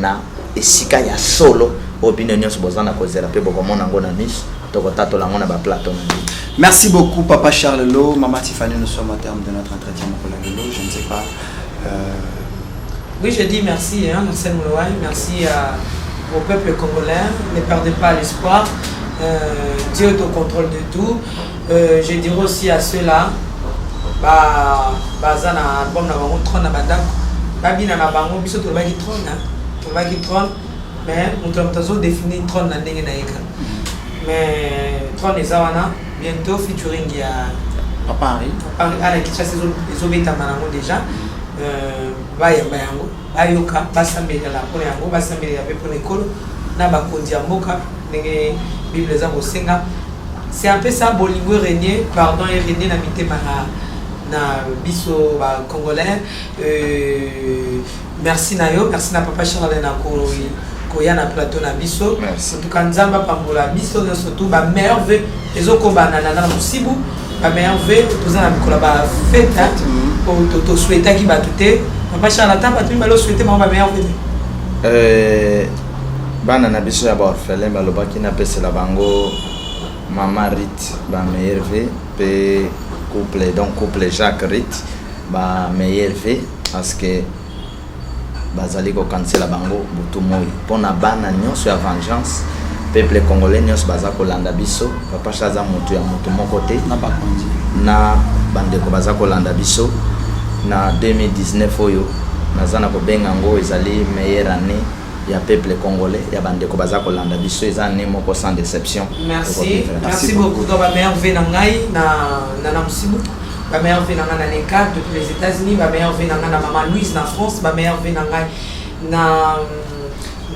S2: na esika ya solo oyo bino nyonso boza na kozela mpe bokomona yango na miso, tokotatola yango na baplateau na bino.
S1: Merci beaucoup, Papa Charles Lo. Maman Tiffany, nous sommes au terme de notre entretien. Lelo. Je ne sais pas.
S3: Oui, je dis merci, hein, Marcel Moulouaï. Merci au peuple congolais. Ne perdez pas l'espoir. Dieu est au contrôle de tout. Je dirais aussi à ceux-là, bah, baza na album na bango, trône na bandako, babina na bango, biso tolobaki trône, hein. Tolobaki trône, mais moto na moto azodéfinir trône na ndenge na ye kaka. Mais trône eza wana, bientôt featuring ya
S1: Papa Henri.
S3: Papa Henri ala Kinshasa ezobetama nango déjà. Bayamba yango, bayoka, basambelela mpona yango, basambelela mpe mpona ekolo na bakonzi ya mboka, ndenge Bible eza kosenga. C'est un peu ça. Bolingo erégner, pardon erégner na mitema na biso bacongolais. Merci na yo, merci na papa Charles na koya na plateau na biso. En tout cas, Nzambe apambola biso nyonso tu. Bameilleurs vœux ezokobana na mosibu, bameilleurs vœux. Toza na mikolo ya bafête, tosouhaitaki bato te. Papa Charles, ata bato mibale, osouhaite bango bameilleurs vœux te?
S2: Bana na biso ya baorphelin balobaki napesela bango, mama Rit, bameilleurs vœux, mpe couple, donc couple Jacques Rit, bameilleurs vœux, parce que bazali kokanisela bango butu moi. Mpona bana nyonso ya vengeance, peuple congolais nyonso baza kolanda biso, papa Cha aza motu ya motu moko te.
S1: Na bakonzi.
S2: Na bandeko baza kolanda biso na 2019 oyo, naza na kobenga yango ezali meilleure année ya peuple congolais, ya bandeko baza kolanda biso. Eza année moko sans déception.
S3: Merci, merci beaucoup. Donc bameilleurs vœux na ngai na mosibu, bameilleurs vœux na ngai na Neka depuis les États-Unis, bameilleurs vœux na ngai na mama Louise na France, bameilleurs vœux na ngai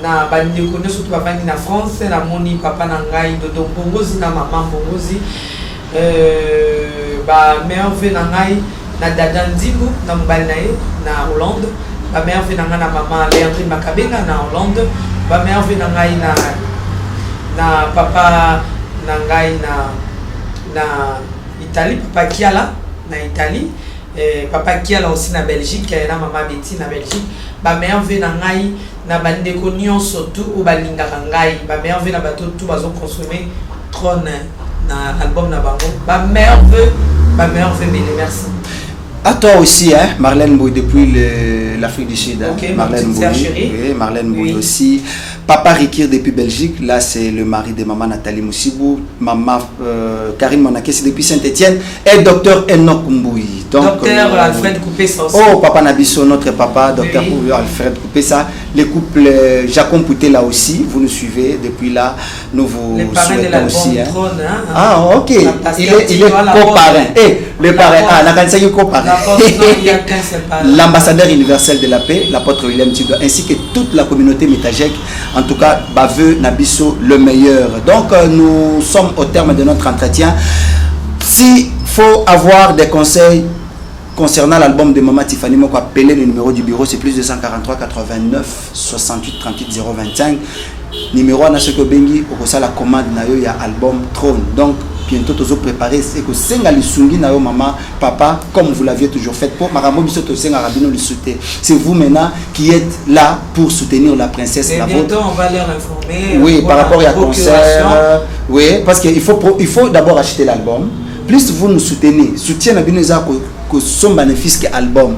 S3: na bandeko nyonso to bavandi na France. Namoni papa na ngai Dodo Mbongozi na mama Mbongozi. Bameilleurs vœux na ngai na dada Ndimbu na mobali na ye na Hollande, bameilleurs vœux na ngai na mama Leandrine Makabenga na Hollande, bameilleurs vœux na ngai na papa na ngai na Italie, papa Kiala na Italie, papa Kiala aussi na Belgique, na mama Betty na Belgique. Bameilleurs vœux na ngai na bandeko nyonso tu oyo balingaka ngai, bameilleurs vœux na bato tu bazoconsommer trône na album na bango. Bameilleurs vœux, bameilleurs vœux mele. Merci.
S1: À toi aussi, hein, Marlène Bouy depuis l'Afrique du Sud. Hein.
S3: Ok, ma
S1: Marlène
S3: petite sœur
S1: Bouy,
S3: chérie.
S1: Oui, Marlène Bouy aussi. Papa Rikir depuis Belgique, là c'est le mari de maman Nathalie Moussibou. Maman Karine Monakesi depuis Saint-Étienne. Et docteur Enoch Mbouy. Donc,
S3: docteur Alfred Coupé ça aussi.
S1: Oh, papa Nabiso, notre papa, docteur Alfred Coupé ça. Le couple Jacques Pouté là aussi, vous nous suivez depuis là. Nous vous
S3: Le parrain de
S1: souhaitons
S3: l'album
S1: aussi. Hein.
S3: Trône, hein.
S1: Ah, ok.
S3: La pasteur
S1: Il est
S3: Tino, la
S1: co-parrain.
S3: porte.
S1: Eh, le
S3: La
S1: parrain.
S3: porte.
S1: Ah, la Kansaki co-parrain.
S3: La porte, non, il y a qu'un seul parrain.
S1: L'ambassadeur universel de la paix, l'apôtre William Tidwa, ainsi que toute la communauté Métagec. En tout cas, bavœux na biso le meilleur. Donc, nous sommes au terme de notre entretien. S'il faut avoir des conseils concernant l'album de Maman Tiffany Moko, appelez le numéro du bureau, c'est plus 243 89 68 38 025. Numéro wana, soki obengi, okosala commande na yo ya album Trône. Donc bientôt tozo préparer ekosenga lisungi na yo, mama, papa, comme vous l'aviez toujours fait pour makambo biso tosengaka bino lisu te. C'est vous maintenant qui êtes là pour soutenir la princesse,
S3: Et
S1: la
S3: bientôt,
S1: vôtre.
S3: on va leur informer.
S1: Oui, par
S3: Voilà,
S1: rapport à
S3: procuration.
S1: concert, oui, parce qu'il faut d'abord acheter l'album. Plus vous nous soutenez, soutien na bino eza kosomba ne fût-ce que album.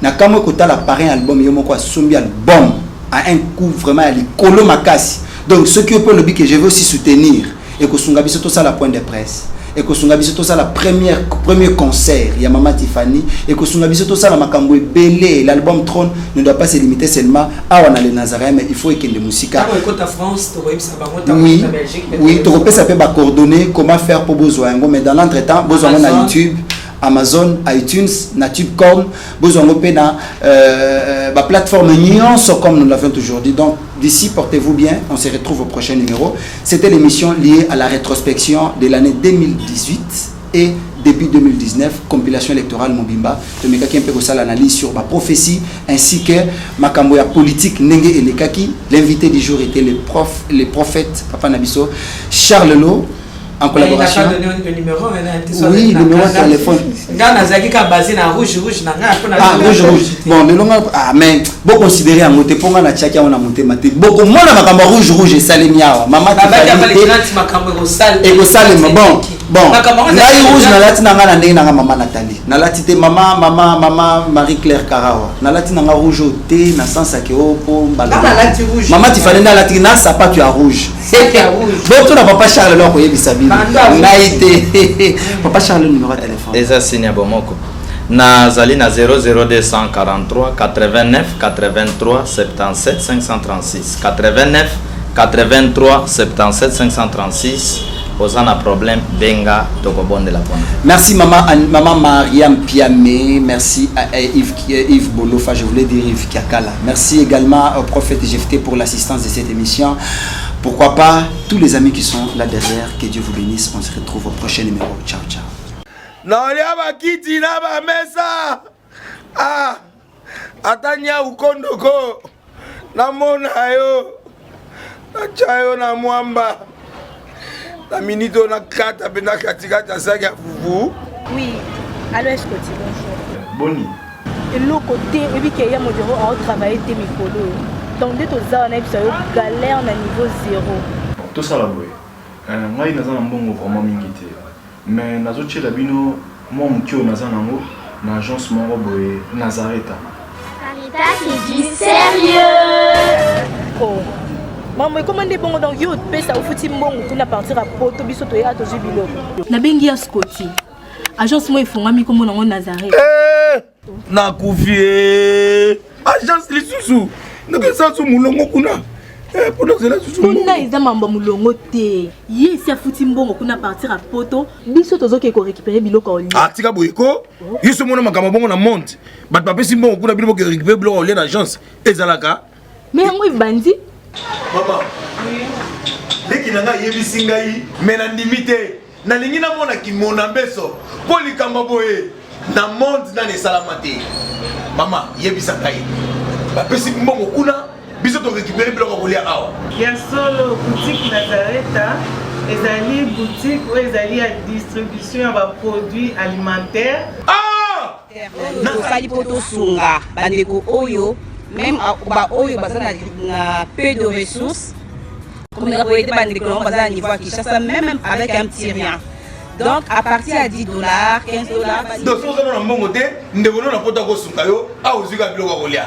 S1: Na kamwe kotala parrain album yo moko asombi album à un coût vraiment ya likolo makasi. Donc ce qui peut lobi que je veux aussi soutenir et kosunga biso tosala point de presse, ekosunga biso tosala premier concert ya Mama Tiffany, ekosunga biso tosala makambo ebele. L'album Trône ne doit pas se limiter seulement awa na le Nazaréen, mais il faut ekende mosika.
S3: Ntango ekota France, tokoyebisa bango. Ntango ekota Belgique, mpe
S1: Oui,
S3: tokoyebisa
S1: tokopesa mpe bacoordonnées comment faire mpo bozwa yango. Mais dans l'entretemps, bozwa yango na
S3: Amazon.
S1: YouTube, Amazon, iTunes, na TubeCorn, bozwa yango mpe na baplateforme nyonso, comme nous l'avions toujours dit. Donc d'ici, portez-vous bien, on se retrouve au prochain numéro. C'était l'émission liée à la rétrospection de l'année 2018 et début 2019, compilation électorale mobimba. Tomekaki mpe kosala analyse sur baprophétie ainsi que makambo ya politique ndenge elekaki. L'invité du jour était le prof, le prophète, papa na biso Charles Lo, en collaboration.
S3: Il n'a pas donné le numéro, hein,
S1: Oui, le numéro de téléphone.
S3: Nga nazalaki kaka basé na rouge rouge na ngai mpo na
S1: Ah, rouge rouge. Bon, lelo nga, ah, mais boconsidérer yango te, mpo nga natiaki yango na motema te. Bokomona makambo ya rouge rouge esalemi awa, mama
S3: babaki
S1: Tiffany
S3: avali
S1: te.
S3: grande makambo ekosala
S1: Ekosalema. Bon,
S3: Makambo yango
S1: ngai
S3: ezali
S1: rouge
S3: grande.
S1: Nalati na ngai na ndenge na ngai. Mama Nathalie, nalati te. Mama Marie Claire Karawa, nalati na ngai rouge oyo te na sens ake oyo mpo mbala.
S3: Nga nalati rouge.
S1: Mama Tiffany nde alatiki na sapato ya rouge.
S3: Sac ya rouge.
S1: Botuna papa Charles lo akoyebisa bino.
S3: Bando ya rouge.
S1: Ngai te. Papa Charles, numéro ya téléphone.
S2: Eza signe ya bomoko. Nazali na 00243 89 83 77 536 89 83 77 536 oza na problème benga tokobondela mpona.
S1: Merci maman, maman Mariam Piamé, merci à Yves, Yves Bolofa, je voulais dire Yves Kiakala. Merci également au prophète Jephthé pour l'assistance de cette émission. Pourquoi pas tous les amis qui sont là derrière, que Dieu vous bénisse. On se retrouve au prochain numéro. Ciao, ciao.
S9: Nalia bakiti na bamesa ah, ata nyau kondoko namona yo natya yo na mwamba na minute oyo nakata mpenza katikati ya saki ya fufu.
S10: Oui, allo Escoti, bonjour.
S11: Boni?
S10: Eloko te, oyebi ke ya modero aotravaille te mikolo oyo. Donc nde toza wana yebisa yo galère na niveau zéro.
S11: Tosala boye, ngai naza na mbongo vraiment mingi te, mais nazotiela bino mwa moke oyo naza nango na agence moko boye Nazareta.
S4: Ça, c'est du sérieux.
S10: Oh. Maman, ekoma nde bongo donc yo opesa ofuti mbongo kuna partir ya poto biso toya tozwi biloko. Nabengi ya Scotty. Agence moko efongwami kombo nango Nazareth.
S9: Eh, nakufi eh. Agence lisusu ndenge esasu molongo kuna eh, mpona ozela susu.
S10: Kuna eza mambo ya molongo te, ye esi afuti mbongo kuna partir ya poto, biso tozoke korécupere biloko ya olia.
S9: Ah, tika boye ko yo so omona makambo bongo na monde, bato bapesi mbongo kuna, bino boke récupere biloko ya olia na agence ezalaka.
S10: Me yango ebandi.
S9: Mama leki na ngai ayebisi ngai me nandimi te, nalingi namona kimona mbeso mpo likambo boye na monde nani esalama te. Mama yebisa ngai, bapesi mbongo kuna, biso torécupere biloko ya kolia awa.
S12: Ya solo, boutique Nazareta ezali boutique oyo ezali ya distribution ya baproduits alimentaires.
S9: Ah!
S13: Tosali mpo tosunga bandeko oyo meme baoyo baza na peu de ressources, komeka koyede bandeko nango baza na niveau ya Kinshasa, même avec un petit rien, donc à partir ya 10 $, 15 $.
S9: Donc soki oza na mbongo te, ndeko no na poto akosunga yo awa, ozwi kaka biloko ya kolia.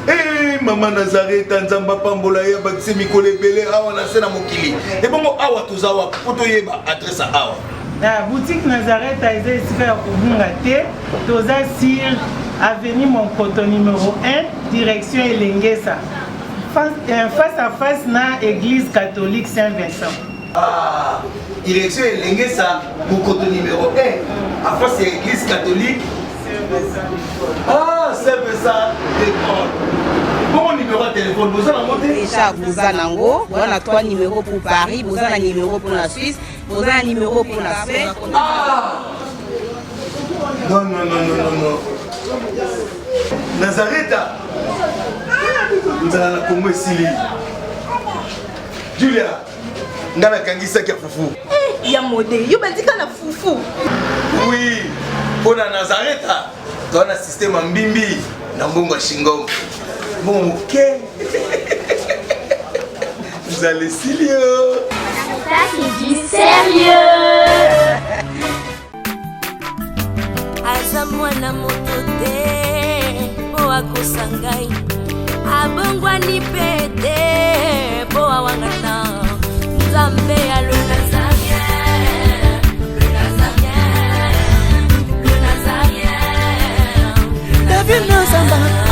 S9: Eh, mama Nazareta, Nzambe apambola ye, abakisi mikolo ebele awa na se na mokili. Ebongo awa toza wapi mpo toyeba adresse ya awa?
S12: Na boutique Nazareta eza esika ya kobunga te, toza sur avenue Monkoto numéro 1, direction Elengesa, face à face na église catholique Saint-Vincent.
S9: Ah, direction Elengesa, Mokoto numéro 1, à face ya église catholique. Ah, Saint-Vincent de Paul. Bongo numéro ya téléphone boza nango te?
S13: Déjà boza nango, boza na trois numéros pour Paris, boza na numéro pour la Suisse, boza na numéro pour la Spain.
S9: Ah! Non, non, non, non, non, non. Nazareta, nzala na Kongo esili. Julia, nga nakangisaki ya fufu.
S10: Eh, ya mode yo bandika na fufu.
S9: Oui, mpo na Nazareta toza na systeme ya mbimbi na mbongo ya shingom, mbongo moke, nzala esili yo.
S4: Ça, c'est du sérieux.
S14: Aza mwana moto te mpo akosa ngai, abongwani mpe te mpo awangana Nzambe ya le Nazaréen, le Nazaréen, le Nazaréen.
S5: David Nazamba.